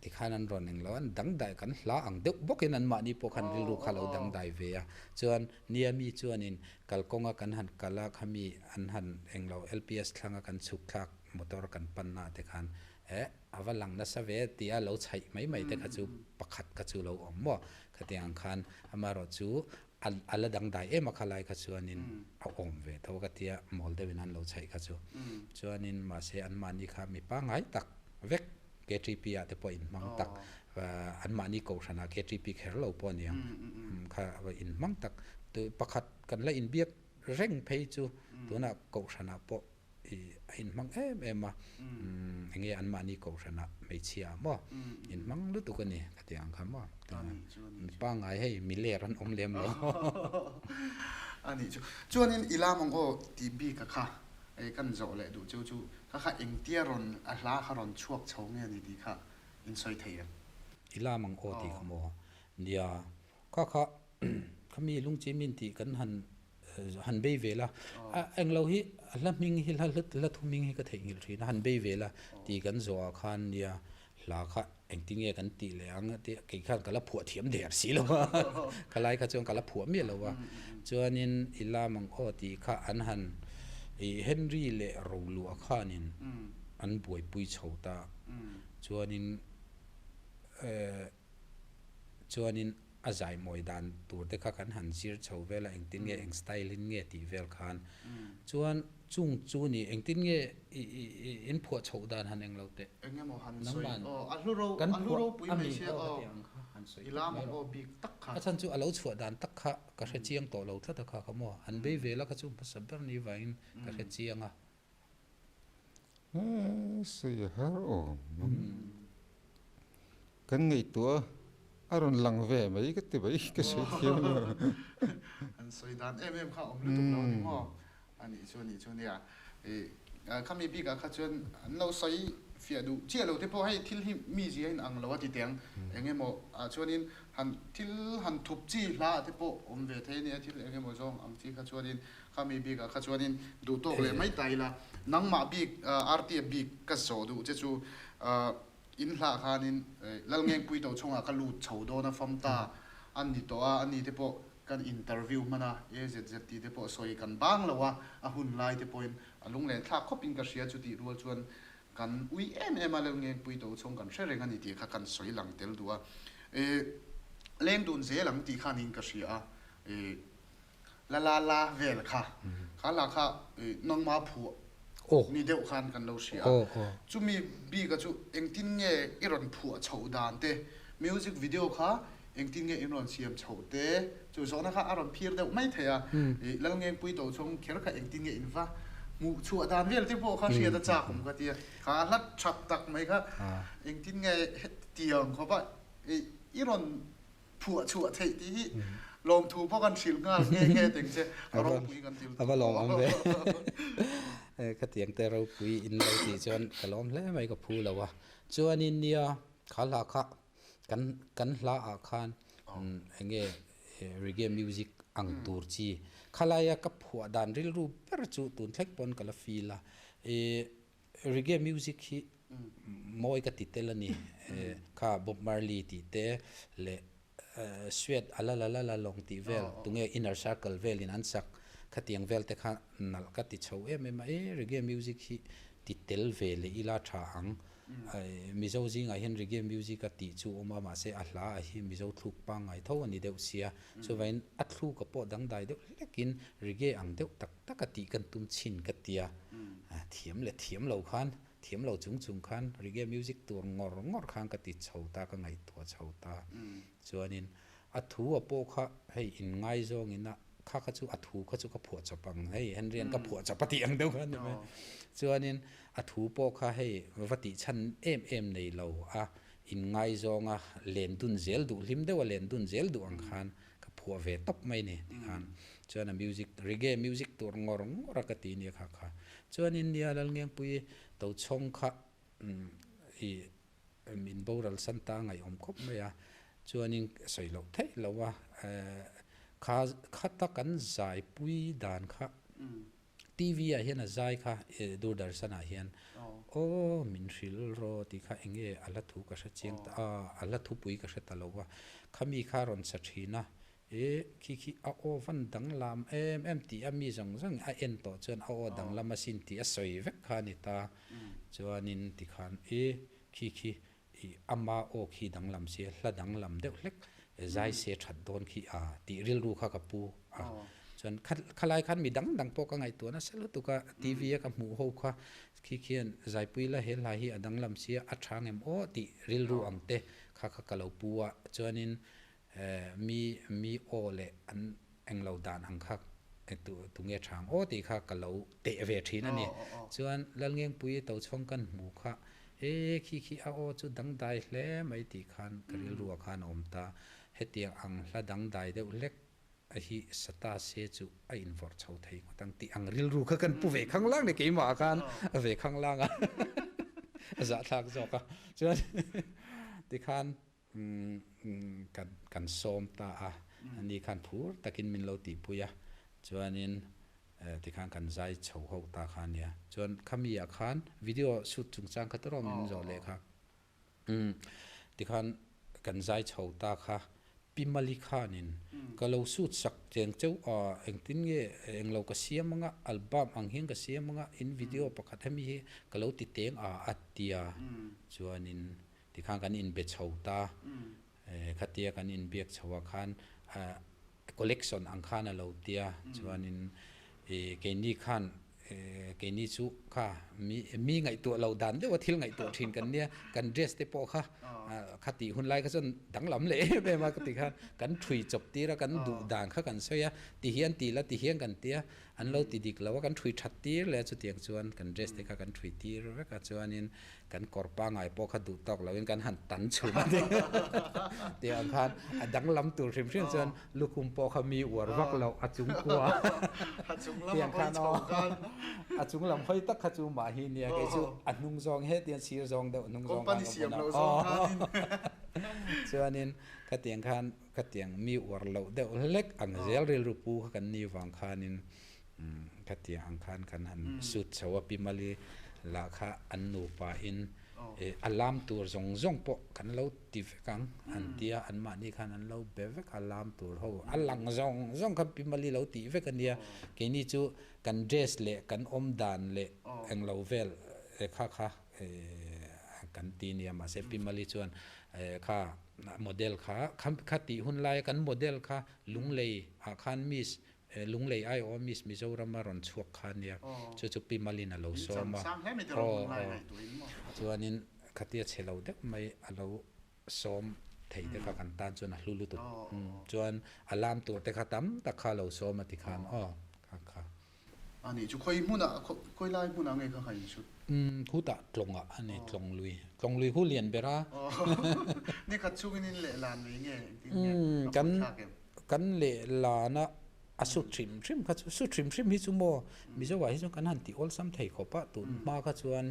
tikhan an rawn englo an dangdai kan hla ang deuh bawkin an mahni pawh khan rilru kha lo dangdai ve a chuan nia mi chuanin kalkawnga kan han kal a khami an han englo L_P_S thlanga kan chhuk thlak motor kan panna te khan eh a va lang nasa ve tia lo chhaih mai mai te kha chu pakhat kha chu lo awm maw khatiang ang khan amaherawh chu a a la dangdai em a khalai kha chuanin a awm ve tho ka tia mawl deuhin an lo chhaih kha chu chuanin mahse anmahni kha mi pangngai tak vek K_T_P ah te pawh inhmang tak anmahni kohhranah K_T_P kher lo pawh a ni ang kha inhmang tak pakhat kan la inbiak reng phei chu tunah kohhranah pawh i a inhmang em em a, eng nge anmahni kohhranah hmeichhia maw inhmang lutuk a ni ka ti ang kha maw mi pangngai hei mi ler an awm lem lo. A nih chu. Chuanin i lam ang aw tih bik a kha kan zawh leh duh cheu chu kha kha engtia rawn a hla kha rawn chhuak chho nge ni tih kha in sawi thei em? I lam ang aw tih kha maw? Nia, kha kha khami lungchimin tih kan han han bei vel a, a englo hi a hla hming hi hla hla thu hming hi ka theihnghilh thin a, han bei vel a tih kan zawh ah khan nia hla kha engtin nge kan tih leh ang tih kei khan ka la phuah thiam der si lo a, ka lai kha chuan ka la phuah miah lo a, chuanin i lam ang aw tih kha an han ih Henry leh Roluah khanin an buaipui chho ta, chuanin eh. Chuanin a zai mawi dan tur te kha kan han zir chho vel a, engtin nge eng style in nge tih vel khan. Chuan chung chu ni engtin nge i i in phuah chhoh dan han eng lo teh. Eng emaw han sawi aw a hlu ro a hlu ropui mai sia aw i lam ang aw bik tak kha. A chhan chu a lo chhuah dan tak kha ka hre chiang tawh lo tlat a kha kha maw han bei vel a kha chu hmasa ber ni vangin ka hre chiang a. He sawi a har awm. Kan ngaihtuah a rawn lang ve mai ka ti mai ka sawi thiam lo. An sawi dan em em kha awm lutuk lo a ni maw? A nih chu a nih chu nia. Khami bikah kha chuan an lo sawi fiah duh chiah lo te pawh hei thil hi mi zia in ang lo a ti teng. Eng emaw ah chuanin han thil han thup chi hla ah te pawh awm ve thei a nia thil eng emaw zawng ang chi kha chuanin Khami bikah kha chuanin duh tawk leh mai ta ila, nangmah bik Artia bik ka zawh duh che chu in hlah khanin Lalngengpui to chungah ka lut chho dawn a fam ta an ni tawh a, ani te pawh kan interview hman a, AZZ tih te pawh sawi kan bang lo a, a hun lai te pawhin a lunglen thlak khawpin ka hria chutih rual chuan kan ui em em a, Lalngengpui to chhung kan hre reng a ni tih kha kan sawi lang tel duh a. Leng dun zel ang tih kha niin ka hria a, i la la la vel kha, kha la kha i nangma phuah ni deuh khan kan lo hria a. Chumi bika chu engtin nge i rawn phuah chhoh dan te, music video kha engtin nge in rawn siam chhoh te, chu zawhna kha a rawn phir deuh mai thei a. I Lalngengpui Tochhawng kher kha engtin nge in va hmuh chhuah dan vel te pawh kha hriat a chak awm ka tia. Kha hla that tak mai kha engtin nge hetiang khawpa I rawn phuah chhuah theih tih hi lawmthu pawh kan hrilh nghal nghe nghe teng che, a ropui kan ti lutuk. A va lawm awm ve. Khatiang te ropui in lo tih chuan ka lawm hle mai ka phu lo a. Chuanin nia kha hla kha kan kan hla ah khan eng nge reggae music ang tur chi khalaia ka phuah dan rilru ber chu tun thleng pawn ka la feel a. Reggae music hi mawi ka ti tel a ni. Kha Bob Marley tih te leh Sweat a la la la la lawng tih vel tunge Inner Circle velin an sak khatiang vel te kha nalh ka ti chho em em a. E reggae music hi ti tel ve leh ila tha ang. Mizo zingah hian reggae music a tih chu awm a mahse a hla a hi Mizo thluk pangngai tho a ni deuh sia. Chuvangin a thluka pawh dangdai deuh hlekin reggae ang deuh tak taka tih kan tum chhin ka tia, thiam leh thiam lo khan, thiam lo chung chung khan reggae music tur ngawr ngawr khan ka ti chho ta, ka ngaihtuah chho ta. Chuanin a thu a pawh kha hei inngaizawng ina kha kha chu a thu kha chu ka phuah chawp ang, hei Henry-a'n ka phuah chawp a tih ang deuh kha a ni mai. Chuanin a thu pawh kha hei va tih chhan em em nei lo a, inngaizawng a len dun zel duh, hlim deuh a len dun zel duh ang khan Ka phuah ve tawp mai ni tikhan chuan a music reggae music tur ngawr ngawr a ka ti nia kha kha. Chuan India Lalngengpui Tochhawng kha i min boral san ta ngaihawm khawp mai a, chuanin sawi loh theih lo a kha khata kan zaipui dan kha TV ah hian a zai kha Doordarshan ah hian aw min hrilh rawh tih kha eng nge a hla thu ka hre chiang ta a, a hla thupui ka hre ta lo va, khami kha a rawn sa thin a, e khi khi a aw van danglam em em tih a mi zawng zawng a en tawh chuan a aw danglam asin tih a sawi vek kha a ni ta, chuanin tikhan e khi khi I ama aw khi danglam sia, hla danglam deuh hlek zai se that dawn khi a tih rilru kha ka pu a. Chuan khalai khan mi dang dang pawh ka ngaihtuah nasa lutuk a, TV a ka hmuh ho kha khi khian zaipui la he hla hi a danglam sia a tha ngem aw tih rilru ang te kha kha ka lo pu a. Chuanin Mi mi aw leh an englo dan ang kha tunge tha ang aw tih kha ka lo teh ve thin a ni. Chuan Lalngengpui Tochhawng kan hmu kha e khi khi a aw chu dangdai hle mai tih khan ka rilruah khan a awm ta. Hetiang ang hla dangdai deuh hlek a hi sa ta se chu a invawrh chho thei ngawt ang tih ang rilru kha kan pu ve khanglang ni keimah khan a ve khanglang a a zahthlak zawk a. Chuan tikhan Kan kan sawm ta a, ani khan phur takin min lo tihpui a, chuanin tikhan kan zai chho ho ta kha ania. Chuan khami ah khan video shoot chungchang kha tawrh min zawh leh kha. Tikhan kan zai chho ta kha Pi Mali khanin ka lo shoot sak cheng cheu a, engtin nge englo ka siam anga, album ang hian ka siam anga, in video pakhat hemi hi ka lo ti teng a a tia. Chuanin Tikhan kan inbe chho ta, khatia kan inbiak chho ah khan collection ang khan a lo tia, chuanin keini khan keini chu kha mi mi ngaihtuah lo dan deuh a thil ngaihtuah thin kan nia, kan dress te pawh kha khatih hun lai kha chuan danglam leh em em a ka ti khan kan thui chawp tir a, kan duh dan kha kan sawi a, ti hian ti la ti hian kan tia, an lo ti dik lo a, kan thui that tir leh a chutiang chuan kan dress te kha kan thui tir vek a chuanin Kan kawr pangai pawh kha duh tawk loin kan han tan chhum a ni. Tih ang khan a danglam tur hrim hrim chuan lukhum pawh kha mi uar vak loh a chung kua. Tih ang khan aw a chung lam hawi tak kha chu mah hi nia kei chu a hnung zawng hetiang sir zawng deuh hnung zawng khan ka hmun a. Chuanin khatiang khan khatiang mi uar loh deuh hlek ang zel rilru pu kha kan ni vang khanin Khatiang ang khan kan han sut chho a, Pi Mali lah kha an nupa in a lam tur zawng zawng pawh kan lo ti vek ang an tia, anmahni khan an lo be vek a lam tur ho a lang zawng zawng kha Pi Mali lo tih vek a nia, keini chu kan dress leh kan awm dan leh englo vel kha kha kan ti nia mahse Pi Mali chuan. Kha model kha kha tih hun laia kan model kha Lunglei ah khan Miss Lunglei aiawh a Miss Mizoram a rawn chhuak kha ania chu chu Pi Malin a lo sawm a aw aw chuanin khatia chhe lo deuh mai a lo sawm thei te kha kan tan chuan a hlu lutuk chuan a lam tur te kha tam tak kha a lo sawm a ti khan aw kha kha. A nih chu khawi hmunah khawi lai hmunah nge kha kha in shoot? Umm khutah tlawngah a ni tlawng lui tlawng lui hu lian ber a. Ni khat chungin in lehlan mai nge engtin nge a kan kan lehlan a a sut hrim hrim kha chu sut hrim hrim hi chu maw Mizo ah hi chuan kan han ti awlsam thei khawp a tun hma kha chuan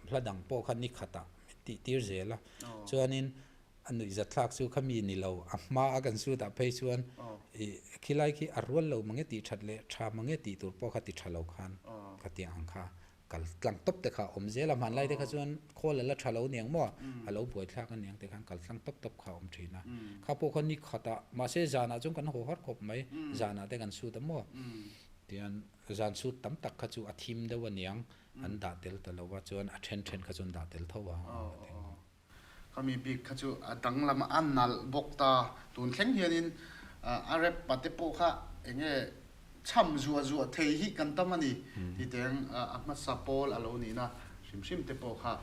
hla dang pawh kha ni khatah min tih tir zel a chuanin A nuihzatthlak chu kha mi ni lo, a hma a kan sut ah phei chuan ih khilai khi a rual lo mange tih that leh tha mange tih tur pawh kha ti tha lo khan khatiang ang kha kal tlang tawp te kha a awm zel a, hmanlai te kha chuan khawl a la tha lo niang maw a lo buaithlak aniang te khan kal tlang tawp tawp kha a awm thin a, kha pawh kha ni khat ah mahse zanah chuan kan haw har khawp mai, zanah te kan sut a maw tian zan sut tam tak kha chu a thim deuh aniang an dah tel ta lo a chuan a then then kha chu an dah tel tho a. Khami bik kha chu a danglam a nalh bawk ta. Tun thleng hianin a rap pate pawh kha eng nge chham zuah zuah thei hi kan tam a ni ti teng a hmasa pawl a lo nihna hrim hrim te pawh kha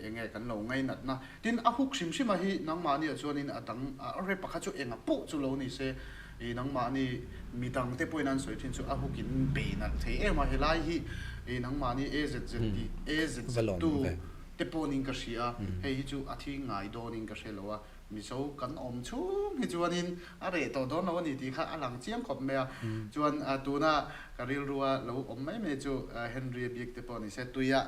eng nge kan lo ngainatna. Tin, a huk hrim hrima hi nangmahniah chuanin a dang a rap kha chu enga pawh chu lo ni se i nangmahni midang te pawhin an sawi thin chu a huk in bei nalh thei em a helai hi i nangmahni AZZ tih AZZ tu te pawhin ka hria a, hei hi chu a thi ngai dawnin ka hre lo a, Mizo kan awm chhung hi chuanin a reh tawh dawn lo a ni tih kha a lang chiang khawp mai a, chuan tuna ka rilrua lo awm mai mai chu Henry-a bik te pawh ni se tuia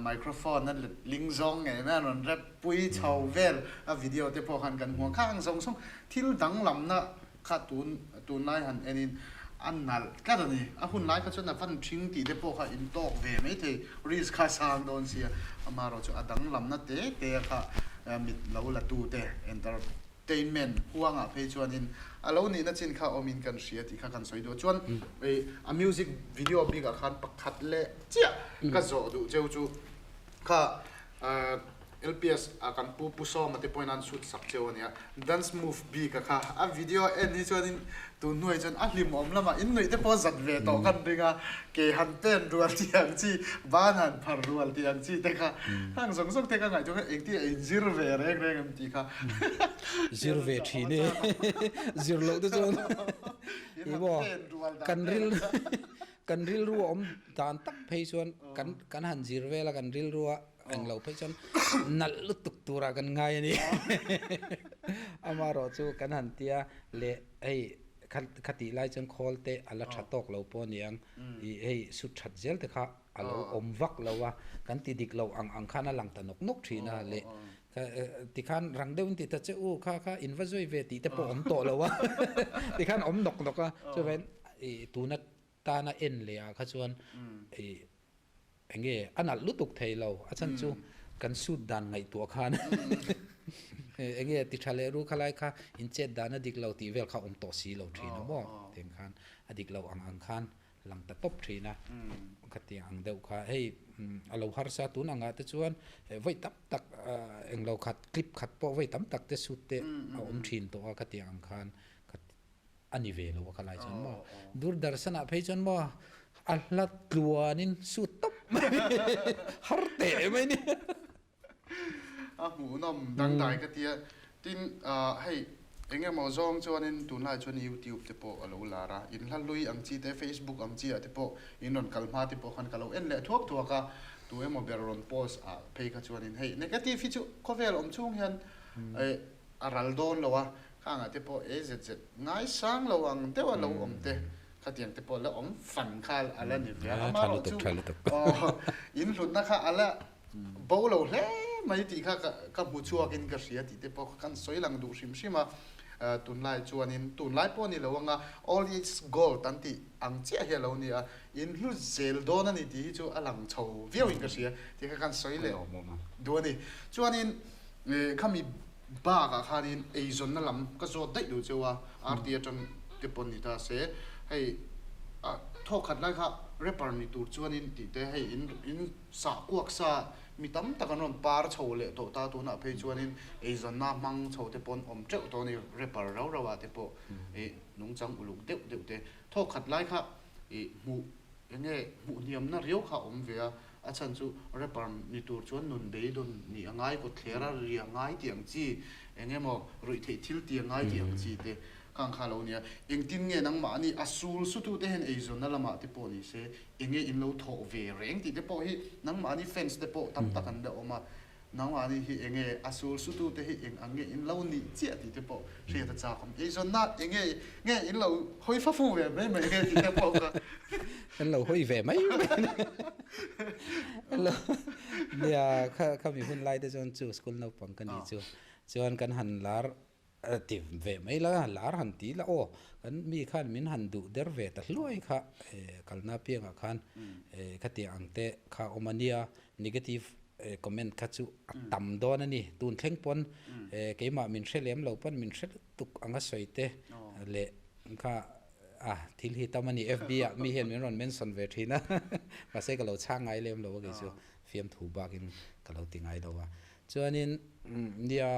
microphone a let ling zawng ngei mai a rawn rap pui chho vel a video te pawh khan kan hmu a, khang zawng zawng thil danglamna Kha tun tunlai han enin a nalh tlat a ni. A hun lai kha chuan a van ṭhing tih te pawh kha in tawk ve mai thei. Risk kha sang dawn sia. Amaherawh chu a danglamna te te kha mit lo la tu te entertainment huangah phei chuanin a lo nihna chin kha awmin kan hria tih kha kan sawi duh a. Chuan a music video bikah khan pakhat leh chiah ka zawh duh cheu chu kha LPS a kan pu Pu Sawma te pawhin an shoot sak cheu a nia. Dance move bik a kha. A video en hi chuanin tun hnuai chuan a hlimawm lamah in nuih te pawh zat ve tawh kan ring a, ke han pen rual tih ang chi, ban han phar rual tih ang chi te kha hang zawng zawng te ka ngaihtuah kha engtin a inzir ve reng reng em tih kha. Zir ve thin e. Zir loh te chuan In han pen rual dan vel kha. Kan rilru a awm dan tak phei chuan kan kan han zir vel a kan rilru a englo phei chuan nalh lutuk turah kan ngai a ni. Amaherawh chu kan han tia leh hei kha kha tih lai chuan khawl te a la tha tawk lo pawh a niang ih hei sut that zel te kha a lo awm vak lo a kan ti dik lo ang ang khan a lang ta nawk nawk thin a leh Tikhan rang deuhin ti ta che u kha kha in va zui ve tih te pawh awm tawh lo a tikhan awm nawk nawk a chuan i tuna tana en leh ah kha chuan i eng nge a nalh lutuk thei lo a chhan chu kan suit dan ngaihtuah khan eng nge ti tha leh ru khalai kha in chet dan a dik lo tih vel kha awm tawh si lo thin a maw tiang khan a dik lo ang ang khan lang ta tawp thin a, khatiang ang deuh kha hei a lo harsa tun angah te chuan vawi tam tak englo khat clip khat pawh vawi tam tak te shoot te a awm thin tawh a khatiang ang khan a ni ve lo a khalai chuan maw Doordarshan ah phei chuan maw a hla tluanin shoot tawp mai har teh mai ni. A hmuhnawm dangdai ka tia. Tin, hei eng emaw zawng chuanin tunlai chuan YouTube te pawh a lo lar a, in hla hlui ang chi te, Facebook ang chi ah te pawh in rawn kal hma te pawh khan ka lo en leh thuak thuak a, tu emaw ber rawn post ah phei kha chuanin hei negative hi chu khawvel awm chhung hian a ral dawn lo a, khangah te pawh e zet zet ngaisang lo ang deuh a lo awm te khatiang te pawh la awm fan kha a la ni ve a, amaherawhchu in hlutna kha a la Bo lo hle mai tih kha ka hmu chhuakin ka hria tih te pawh kha kan sawi lang duh hrim hrim a, tunlai chuanin tunlai pawh ni lo anga all is gold an tih ang chiah hi a lo ni a, in hlu zel dawn a ni tih hi chu a lang chho viauin ka hria tih kha kan sawi leh duh a ni. Chuanin khami bakah khanin eizawnna lam ka zawt daih duh cheu a, RT atang te pawh ni ta se hei thawk khat lai kha rapper ni tur chuanin tih te hei in in Sah kuak sa Mi tam tak an rawn par chho leh tawh ta, tunah phei chuanin eizawnna hmang chho te pawh an awm teuh tawh a ni, rapper rau rau ah te pawh ih nungchang uluk deuh deuh te thawk khat lai kha ih hmuh eng nge hmuh hniamna riau kha a awm ve a, a chhan chu rapper ni tur chuan nun beidawn nih a ngai, kawtthler a ri a ngai tih ang chi, eng emaw ruih theih thil ti a ngai tih ang chi te khang kha a lo ni a, engtin nge nangmahni a sul sutute hian eizawnna lamah te pawh ni se Enge in lo thawh ve reng tih te pawh hi nangmahni fans te pawh tam tak an la awm a, nangmahni hi enge a sul sutu te hi eng ang nge in lo nih chiah tih te pawh hriat a chak awm. Eizawnna enge nge in lo hawi fa fu ve mai mai nge tih te pawh kha. Kan lo hawi ve mai mai a ni. Hello. Nia kha khami hun lai te chuan chu school naupang ka nih chu. Chuan kan han lar Ti ve mai la, lar han ti la aw, kan mi khan min han duh der ve ta hluai kha kalna piangah khan khatiang ang te kha awm a nia, negative comment kha chu a tam dawn a ni. Tun thleng pawn keimah min hre lem lo pawn min hre lutuk anga sawi te leh kha a thil hi tam a ni. FB ah mi hian min rawn mention ve thin a, mahse ka lo chhang ngai lem lo a kei chu fiamthu bakin ka lo ti ngai lo a. Chuanin nia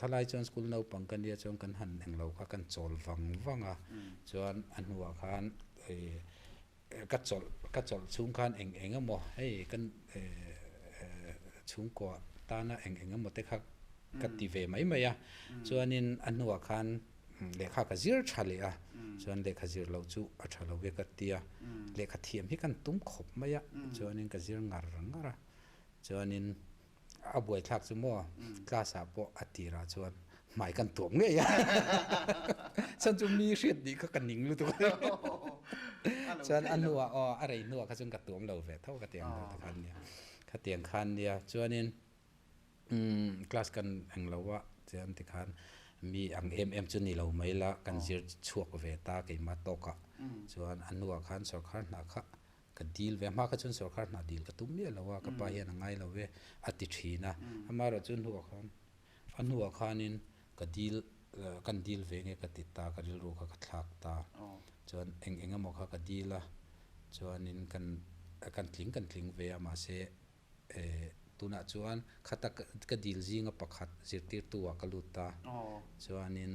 Khalai chuan school naupang ka nia chuan kan han englo kha kan chawl vang vang a, chuan a hnuah khan ka chawlh ka chawlh chhung khan eng eng emaw hei kan chhungkua tana eng eng emaw te kha ka ti ve mai mai a, chuanin a hnuah khan lehkha ka zir tha leh a, chuan lehkha zir loh chu a tha lo ve ka ti a, lehkha thiam hi kan tum khawp mai a, chuanin ka zir ngar ngar a, chuanin A buaithlak chu maw class ah pawh a tirah chuan hmai kan tuam ngei a, chuan chu mi hriat nih kha ka ning lutuk a, chuan a hnuah aw a rei hnuah kha chuan ka tuam lo ve tho ka ti ang deuh te khan nia, khatiang khan nia chuanin class kan englo a chuan tikhan mi ang em em chu ni lo mai la kan zir chhuak ve ta keimah tawkah chuan a hnuah khan sawrkhar hna kha Ka dil ve, hma kha chuan sawrkhar hna dil ka tum miah lo a, ka pa hian a ngai lo ve a ti thin a. Amaherawh chu hnuah khan, a hnuah khanin ka dil, kan dil ve nge ka ti ta, ka rilru kha ka thlak ta. Chuan eng eng emaw kha ka dil a, chuanin kan kan tling kan tling ve a, mahse Tunah chuan khata ka dil zinga pakhat zirtirtu ah ka lut ta. Chuanin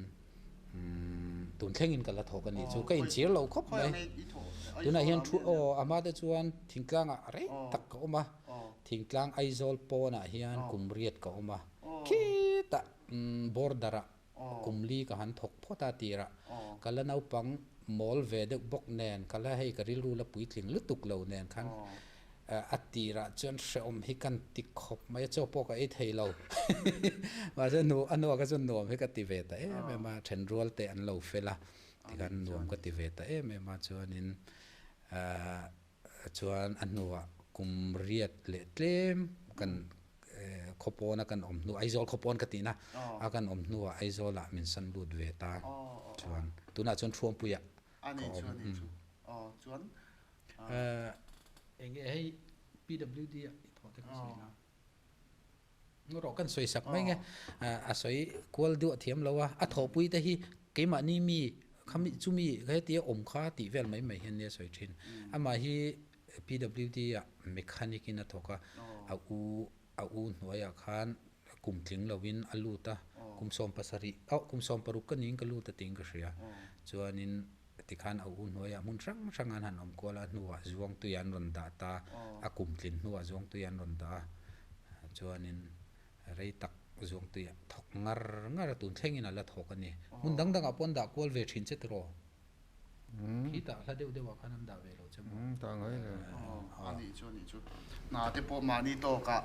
tun thlengin ka la thawk a nih chu ka inchhir lo khawp mai. Tunah hian thu aw a hma te chuan thingtlangah rei tak ka awm a, thingtlang Aizawl pawnah hian kum riat ka awm a, khitah border ah Kum li ka han thawk phawt a tirah ka la naupang mawl ve deuh bawk nen ka la hei ka rilru la puitling lutuk lo nen khan a tirah chuan hrehawm hi kan ti khawp mai a, chaw pawh ka ei thei lo. Mahse nu a hnuah kha chuan nuam hi ka ti ve ta em em a, thenrual te an lo fel a tikhan nuam ka ti ve ta em em a chuanin Chuan a hnuah kum riat leh tlem kan khawpawna kan awm hnu, Aizawl khawpawn ka tihna a kan awm hnuah Aizawlah min san lut ve ta. Chuan tunah chuan Thuampuiah ka awm. Eng nge hei PWD ah i thawh te ka sawi la. Rawh kan sawi sak mai nge a sawi kual duah thiam lo a, a thawhpui te hi keimahni mi khami chumi hetia awm kha tih vel mai mai hian nia sawi thin. Amah hi PWD ah mechanic in a thawk a, a u a u hnuaiah khan kum tling lovin a lut a, kum 70 oh kum 16 ka niin ka lut a tiin ka hria. Chuanin Tikhan a u hnuaiah hmun hrang hrang an han awm kual a, hnuah Zuangtui an rawn dah ta, a kum tlin hnuah Zuangtui an rawn dah a, chuanin rei tak Zuangtuiah thawk ngar ngar a, tun thlengin a la thawk a ni. Hmun dang dangah pawh an dah kual ve thin che tiraw? Khitah hla deuh deuhah khan an dah ve lo che maw? Dah ngai lo. A nih chu a nih chu. Hna te pawh mahni tawkah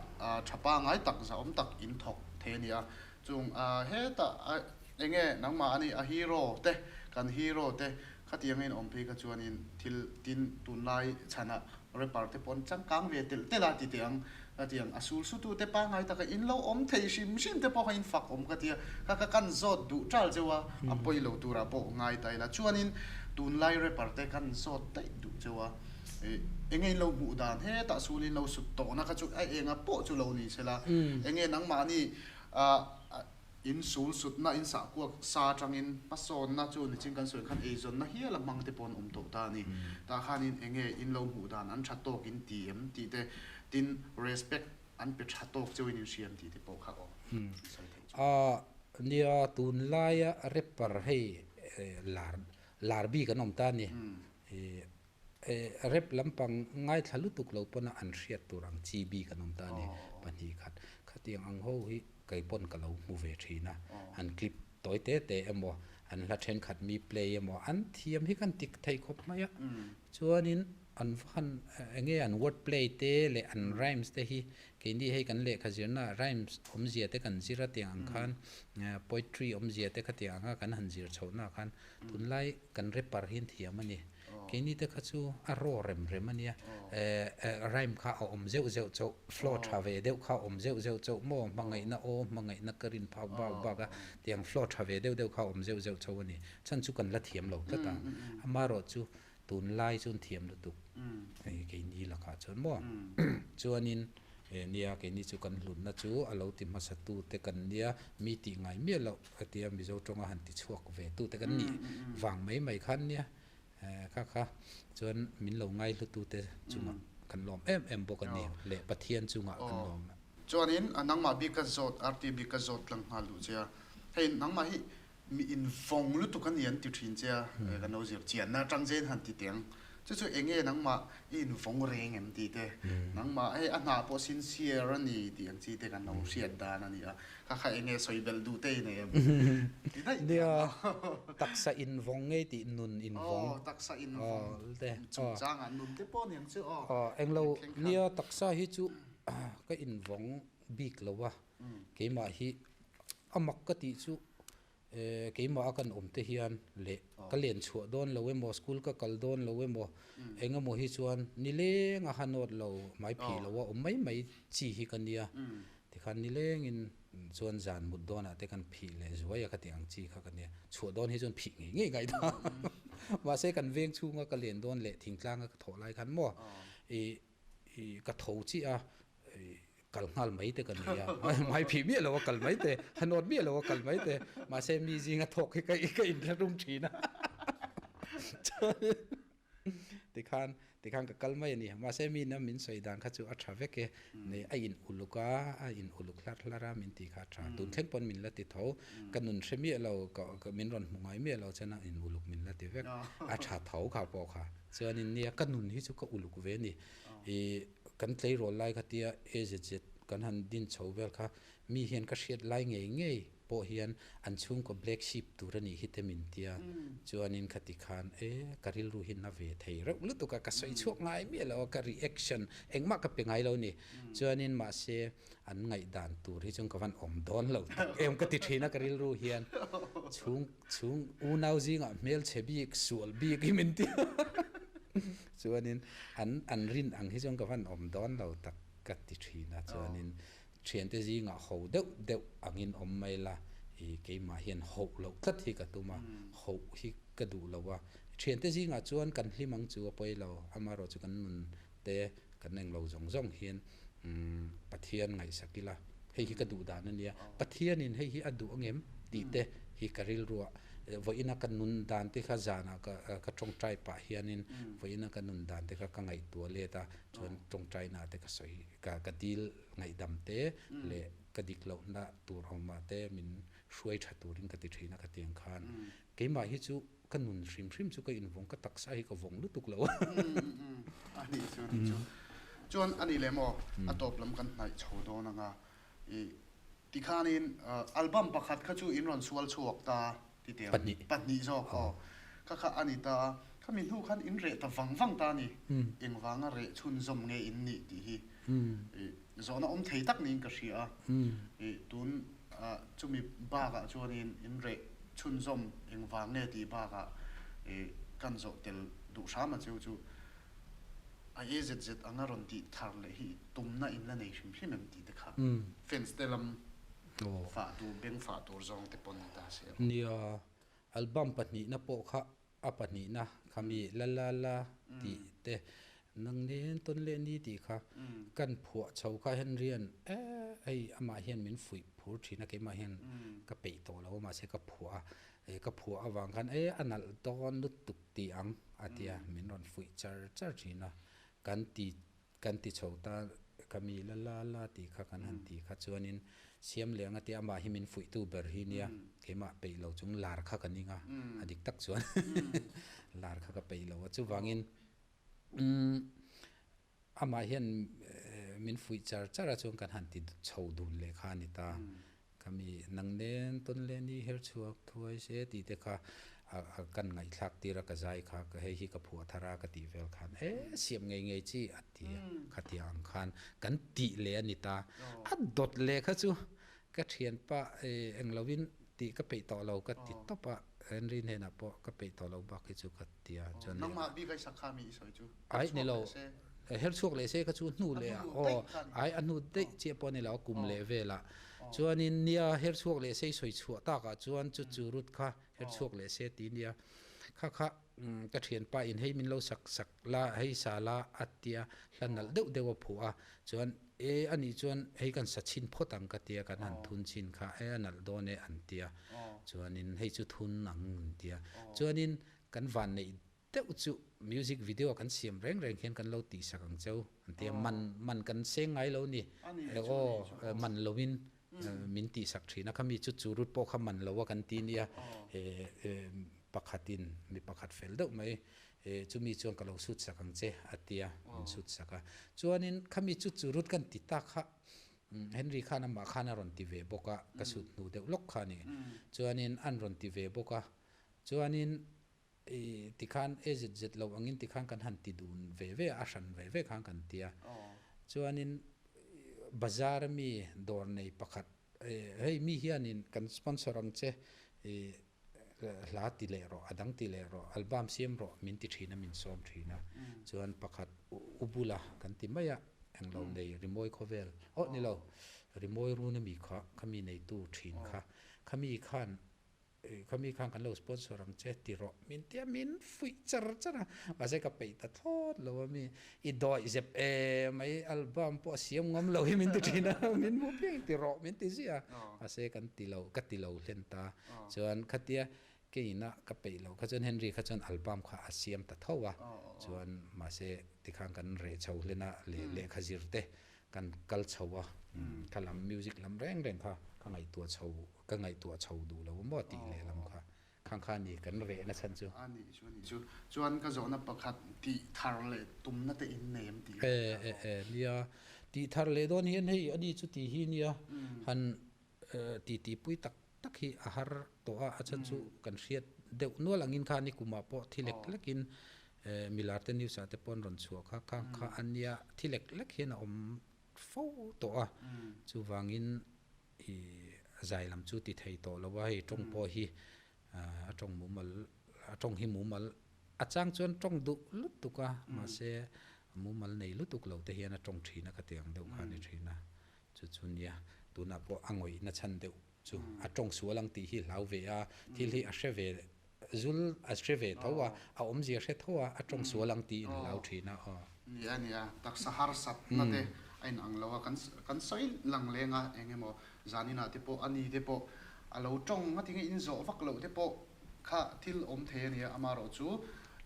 tha pangngai tak zahawm tak in thawk thei a ni a, Chung hetah enge nangmah a ni a hero te kan hero te khatiang a inawm phei kha chuanin thil tin tunlai chhanah rapper te pawn changkang ve telh telh a ti teh ang khatiang a sul sutu te pangngai taka in lo awm thei hrim hrim te pawh kha in fak awm ka tia kha kha kan zawt duh tal cheu a a pawi lo turah pawh ngai ta ila chuanin tunlai rapper te kan zawt daih duh cheu a enge in lo hmuh dan hetah sul in lo sut tawhna kha chu a enga pawh chu lo ni sela enge nangmahni In sul sutna, in sahkuak sa atangin hmasawnna chu nichin kan sawi khan eizawnna hial a hmang te pawh an awm tawh ta a ni. Tah khanin eng nge in lo hmuh dan an tha tawk in ti em tih te, tin respect. An pe tha tawk cheuhin in hriam tih te pawh kha aw sawi theih chu. A nia tunlaia rapper hei lar lar bik an awm ta a ni. Rap lampang ngaithla lutuk lo pawna an hriat tur ang chi bik an awm ta a ni. Pahnihkhat khatiang ang ho hi kei pawn ka lo hmu ve thin a, an clip tawi te te emaw an hla thenkhat mi play emaw an thiam hi kan tik thei khawp mai a. Chuanin An va han eng nge an word play te leh an rhymes te hi keini hei kan lehkha zirna ah rhymes awmzia te kan zir a tiang ang khan poetry awmzia te khatiang anga kan han zir chhoh na khan tunlai kan rapper hi an thiam a ni. Keini te kha chu a raw rem rem a nia rhyme kha a awm zeuh zeuh chauh flow tha ve deuh kha a awm zeuh zeuh chauh maw hmangaihna aw hmangaihna ka rin phak bak bak a tiang flow tha ve deuh deuh kha a awm zeuh zeuh chauh a ni. Chhan chu kan la thiam lo tlat a amaherawhchu Tunlai chuan thiam lutuk hei keini lakah chuan maw chuanin nia keini chu kan hlutna chu a lo ti hmasa tu te kan nia mi tih ngai miah loh hetia Mizo tawnga han ti chhuak ve tu te kan nih vang mai mai khan nia kha kha chuan min lo ngai hlu tu te chungah kan lawm em em bawk a ni leh Pathian chungah kan lawm. Chuanin nangmah bik ka zawt RT bik ka zawt tlang nghal duh che a hei nangmah hi Mi invawng lutuk a ni an ti thin che a, kan lo zir chianna atang chen han ti teng. Chu chu eng nge nangmah i invawng reng em tih te, nangmah hei a hnah pawh sincere a ni tih ang chi te kan lo hriat dan a ni a, kha kha eng nge sawi belh duh te i nei em? Ti daih teh Nia, taksa invawng ngei tih nun invawng. Aw, taksa invawng chungchangah nun te pawh a ni ang chu aw. Aw, englo, nia taksa hi chu ka invawng bik lo a, Keimah hi a mak ka tih chu keimah a kan awm te hian leh ka len chhuah dawn lo emaw school ka kal dawn lo emaw eng emaw hi chuan nileng a ha nawt lo hmai phih lo a awm mai mai chi hi ka nia tikhan nilengin chuan zan mut dawnah te kan phih leh zuai a ka tih ang chi kha ka nia chhuah dawn hi chuan phih ngei ngei ngaih ta mahse kan veng chhunga ka len dawn leh thingtlanga ka thawh lai khan maw ih ka tho chiah a kal nghal mai te ka nei a mai phih miah lo a kal mai te ha nawt miah lo a kal mai te mahse mi zinga thawk hi ka ka inhla rum thin a tikhan tikhan ka kal mai a ni mahse mi na min sawi dan kha chu a tha vek e nei a in uluk a a in uluk hlar hlar a min tih kha a tha tun thleng pawn min la ti tho ka nun hre miah lo ka min rawn hmu ngai miah lo chuan a in uluk min la ti vek a tha tho kha pawh kha chuanin nia ka nun hi chu ka uluk ve a ni Ih kan tleirawl lai kha tia AZZ kan han din chho vel kha mi hian ka hriat lai ngei ngei pawh hian an chhungkaw black sheep tur a nih hi te min tia chuanin khati khan e ka rilru hi na ve thei reuh lutuk a ka sawi chhuak ngai miah lo a ka reaction engmah ka pe ngai lo ni chuanin mahse an ngaihdan tur hi chuan ka van awm dawn lo tak em ka ti thin a ka rilru hian chhung Chhung unau zingah hmelchhe bik, sual bik hi min ti a. Chuanin an an rin ang hi chuan ka van awm dawn lo tak ka ti thin a. Chuanin thiante zingah ho deuh deuh angin awm mai la, i keimah hian hoh loh tlat hi ka tum a, hoh hi ka duh lo a. Thiante zingah chuan kan hlim ang chu a pawi lo, amaherawhchu kan nun te kan englo zawng zawng hian Pathian ngaihsak ila, hei hi ka duh dan a nia, Pathianin hei hi a duh angem tih te hi ka rilruah vawiina ka nun dan te kha zanah ka ka tawngtai pah hianin vawiina ka nun dan te kha ka ngaihtuah let a, chuan tawngtaina te ka sawi ka ka dil ngaihdam te leh ka dik lohna tur awmah te min hruai tha turin ka ti thin a ka ti ang khan keimah hi chu Ka nun hrim hrim chu ka invawng, ka taksa hi ka vawng lutuk lo. A nih chu, a nih chu. Chuan a nih leh maw, a tawp lam kan hnaih chho dawn anga i tikhanin album pakhat kha chu in rawn sual chhuak ta ti teh ang. Pahnih. Pahnih zawk aw. Kha kha a ni ta a, khami hnu khan in reh ta vang vang ta a ni. Engvanga reh chhunzawm nge in nih tih hi i zawhna awm thei tak niin ka hria a. I tun Chumi bakah chuanin in reh chhunzawm engvang nge tih bakah kan zawh tel duh hram a cheu chu a AZZ anga rawn tih thar leh hi tumna in la nei hrim hrim em tih te kha fans te lam fah tur beng fah tur zawng te pawn ni ta se. Nia, album pahnihna pawh kha A pahnihna kha mi la la la tih te nang nen tawn leh ni tih kha kan phuah chho kha Henry-a'n e hei amah hian min fuih phur thin a keimah hian ka peih tawh lo a mahse ka phuah a e ka phuah avang khan e a nalh dawn lutuk tih ang a tia min rawn fuih char char thin a kan ti kan ti chho ta. Ka mi la la la tih kha kan han tih kha chuanin siam leh anga tia amah hi min fuihtu ber hi nia keimah peih lo chung lar kha ka ning a, a dik tak chuan lar kha ka peih lo a chuvangin umm amah hian min fuih char char a chuan kan han ti chho dun leh kha a ni ta. Ka mi nang nen tawn leh ni her chhuak thuai se tih te kha a kan ngaihthlak tir a ka zai kha hei hi ka phuah thar a ka tih vel khan e siam ngei ngei chi a ti a khatiang ang khan kan tih leh a ni ta. A dawt leh kha chu ka thianpa eng lovin tih ka peih tawh lo ka ti tawp a Henry hnenah pawh ka peih tawh lo bak hi chu ka ti a chuan Nangmah bik a i sak kha mi i sawi chu Ai ni lo her chhuak leh se kha chu hnu leh ah aw ai a hnu daih chiah pawh a ni lo a kum leh vel ah chuanin nia her chhuak leh se i sawi chhuah tak ah chuan chu chu rut kha her chhuak leh se ti nia kha kha ka thianpa in hei min lo sak sak la hei sa la a tia hla nalh deuh deuh a phuah a chuan e anih chuan hei kan sa chhin phawt ang ka tia kan han thun chhin kha e a nalh dawn e an tia chuanin hei chu thun ang an tia chuanin kan vanneih deuh chu music video kan siam reng reng hian kan lo tihsak ang cheu an tia man man kan seng ngai lo ni aw man loin min tihsak thin a khami chu chu rut pawh kha man lo a kan ti nia pakhatin mi pakhat fel deuh mai chumi chuan ka lo sut sak ang che a tia min sut sak a chuanin khami chu chu rut kan ti tak kha Henry khan amah khan a rawn ti ve bawk a ka sut hnu deuh lawk kha a ni chuanin an rawn ti ve bawk a chuanin I tikhan e zet zet lo angin tikhan kan han ti dun ve ve a, a hran ve ve khan kan ti a. Chuanin bazar a mi dawr nei pakhat hei mi hianin kan sponsor ang che i hla ti leh rawh, a dang ti leh rawh, album siam rawh min ti thin a, min sawm thin a. Chuan pakhat u bula kan ti mai a, englo nei rimawi khawvel, aw ni lo, rimawi run a mi kha, khami neitu thin kha, khami khan Khami khan kan lo sponsor ang che ti rawh min tia min fuih char char a, mahse ka peih ta thlawt lo a mi, i dawih zep e mai album pawh a siam ngam lo hi min ti thin a, min hmuh piang ti rawh min ti ziah a, mahse kan ti lo ka ti lo hlen ta, chuan khatia keina ka peih loh kha chuan Henry kha chuan album kha a siam ta tho a, chuan mahse tikhan kan reh chho hlen a leh lehkha zir te kan kal chho a, kha lam music lam reng reng kha ka ngaihtuah chho Ka ngaihtuah chho duh lo maw tih lehlam kha khang kha ni kan reh na chhan chu. A nih chu a nih chu. Chuan ka zawhna pakhat tih thar leh tumna te in nei em tih E e e nia tih thar leh dawn hian hei a ni chu tih hi nia han ti ti pui tak tak hi a har tawh a a chhan chu kan hriat deuh nual angin kha ni kumah pawh thi lek lekin milar te news ah te pawh an rawn chhuah kha khang kha a nia thi lek lek hian a awm fo tawh a chuvangin I zai lam chu ti thei tawh lo a, hei tawng pawh hi a tawng mumal a tawng hi mumal a chang chuan tawng duh lutuk a mahse mumal nei lutuk lo te hian a tawng thin a ka ti ang deuh kha a ni thin a, chu chu nia tunah pawh a ngawih na chhan deuh chu a tawng sual ang tih hi hlau ve a, thil hi a hre ve Zul a hre ve tho a, a awmzia hre tho a, a tawng sual ang tiin hlau thin a aw. Ni a nia, taksa harsatna te a inang lo a, kan kan sawi lang leng a, eng emaw zaninah te pawh a ni te pawh a lo tawng a tinge in zawh vak loh te pawh kha thil awm thei a nia, amaherawh chu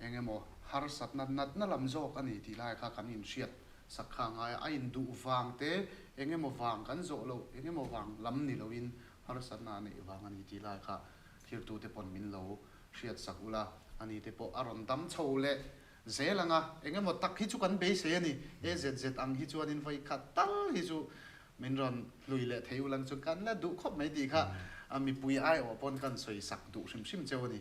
eng emaw harsatna natna lam zawk a ni tih lai kha kan inhriat sak kha a ngai a, a induh vang te eng emaw vang kan zawh loh eng emaw vang lam ni loin harsatna a neih vang a ni tih lai kha Thirtute pawn min lo hriat sak ula, ani te pawh a rawn dam chho leh zel ang a, eng emaw tak hi chu kan beisei a ni, AZZ ang hi chuanin vawi khat tal hi chu min rawn hlui leh thei ulang chu kan la duh khawp mai tih kha mipui aiawh pawn kan sawi sak duh hrim hrim cheu a ni.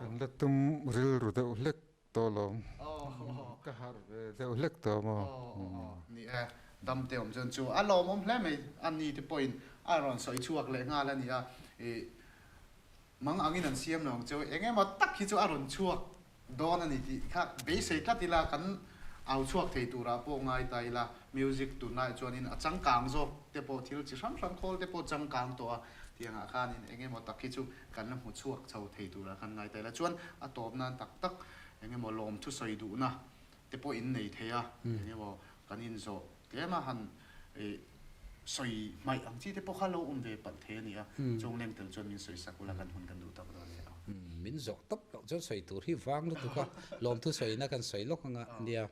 Kan la tum rilru deuh hlek Tawh lo. Ka harh ve deuh hlek tawh maw? Ni e, dam te awm chuan chu a lawmawm hle mai. A ni te pawhin a rawn sawi chhuak leh nghal a ni a, i mang angin an siam lo ang cheu. Eng emaw tak hi chu a rawn chhuak dawn a ni tih kha beisei tlat ila kan au chhuak thei turah pawh ngai ta ila. Music tunlai chuanin a changkang zawk te pawh thil chi hrang hrang khawl te pawh changkang tawh a, tiangah khanin eng emaw tak hi chu kan la hmu chhuak chho thei turah khan ngai ta ila. Chuan a tawp nan tak tak eng emaw lawm thusawi duhna te pawh in nei thei a, eng emaw kan inzawh tlem a han sawi hmaih ang chi te pawh kha lo awm ve palh thei a ni a, chung leng tel chuan min sawi sak ula kan hun kan duh tak dawn nia. Min zawh tawp loh chuan sawi tur hi vang lutuk a, lawm thusawina kan sawi lawk anga nia.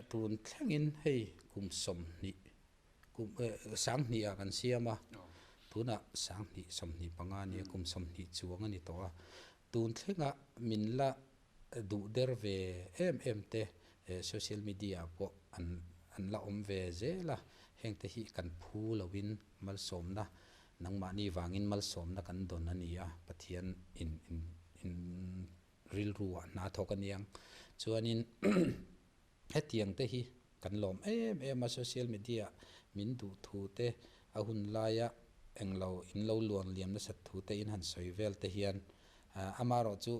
Tun thlengin hei kum 20 kum 2000 ah kan siam a, tunah 2000 25 a nia, kum 20 chuang a ni tawh a. Tun thlenga min la duh der ve em em te social media ah pawh an an la awm ve zel a, hengte hi kan phu loin malsawmna nangmahni vangin malsawmna kan dawn a ni a, Pathian in in in rilru ah hna thawk a niang. Chuanin hetiang te hi kan lawm em em a, social media min duh thu te a hun laia englo in lo luan liam nasat thu te in han sawi vel te hian amaherawh chu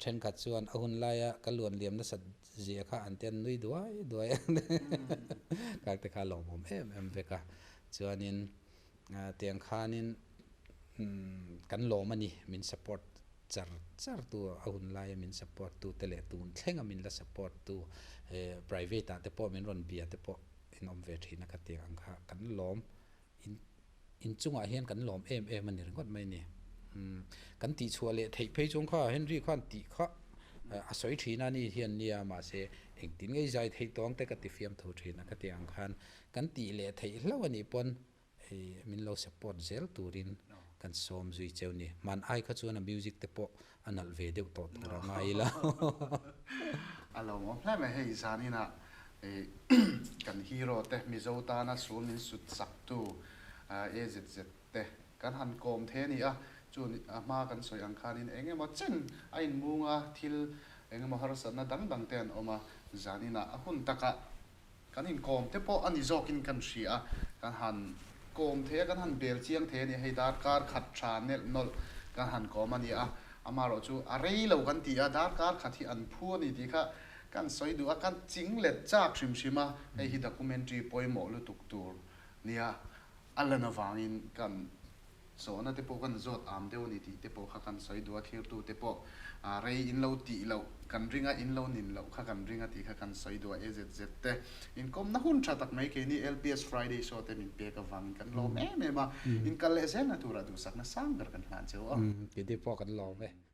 thenkhat chuan a hun laia ka luan liam nasat zia kha an te an nui duai duai a kar te kha a lawmawm em em vek a chuanin tiang khanin kan lawm a ni min support char char tu a hun laia min support tu te leh tun thlenga min la support tu private ah te pawh min rawn bia te pawh in awm ve thin a ka tih ang kha kan lawm in inchungah hian kan lawm em em a ni ringawt mai a ni. Umm kan tihchhuah leh theih phei chuan kha Henry khan tih kha a sawi thin a ni hian nia mahse engtin ngei zai theih tawng te ka ti fiam tho thin a ka tih ang khan kan tih leh theih hlauh a nih pawn hei min lo support zel turin kan sawm zui cheu ni. Hman ai kha chuan a music te pawh a nalh ve deuh tawh tur a ngai ila. A lawmawm hle mai hei zaninah kan hero te Mizo tana sul min sut sak tu AZZ te kan han kawm thei a ni a, chu a hma kan sawi ang khanin eng emaw chen a inmung a thil eng emaw harsatna dang dang te an awm a, zaninah a hun takah Kan inkawm te pawh a ni zawkin kan hria a, kan han kawm thei a, kan han bel chiang thei a ni. Hei darkar khat tha nelh nawlh kan han kawm a ni a, amaherawh chu a rei lo kan ti a, darkar khat hi an phu a ni tih kha kan sawi duh a, kan ching let chak hrim hrim a, hei hi documentary pawimawh lutuk tur nia a lan avangin kan Zawhna te pawh kan zawt am deuh a ni tih te pawh kha kan sawi duh a, thirtu te pawh rei in lo tih loh kan ring a, in lo nin loh kha kan ring a tih kha kan sawi duh a, AZZ te inkawmna hun tha tak mai keini LPS Friday show te min pek avangin kan lawm em em a, inkal leh zelna turah duhsakna sang ber kan hlan cheu a. Keini pawh kan lawm e.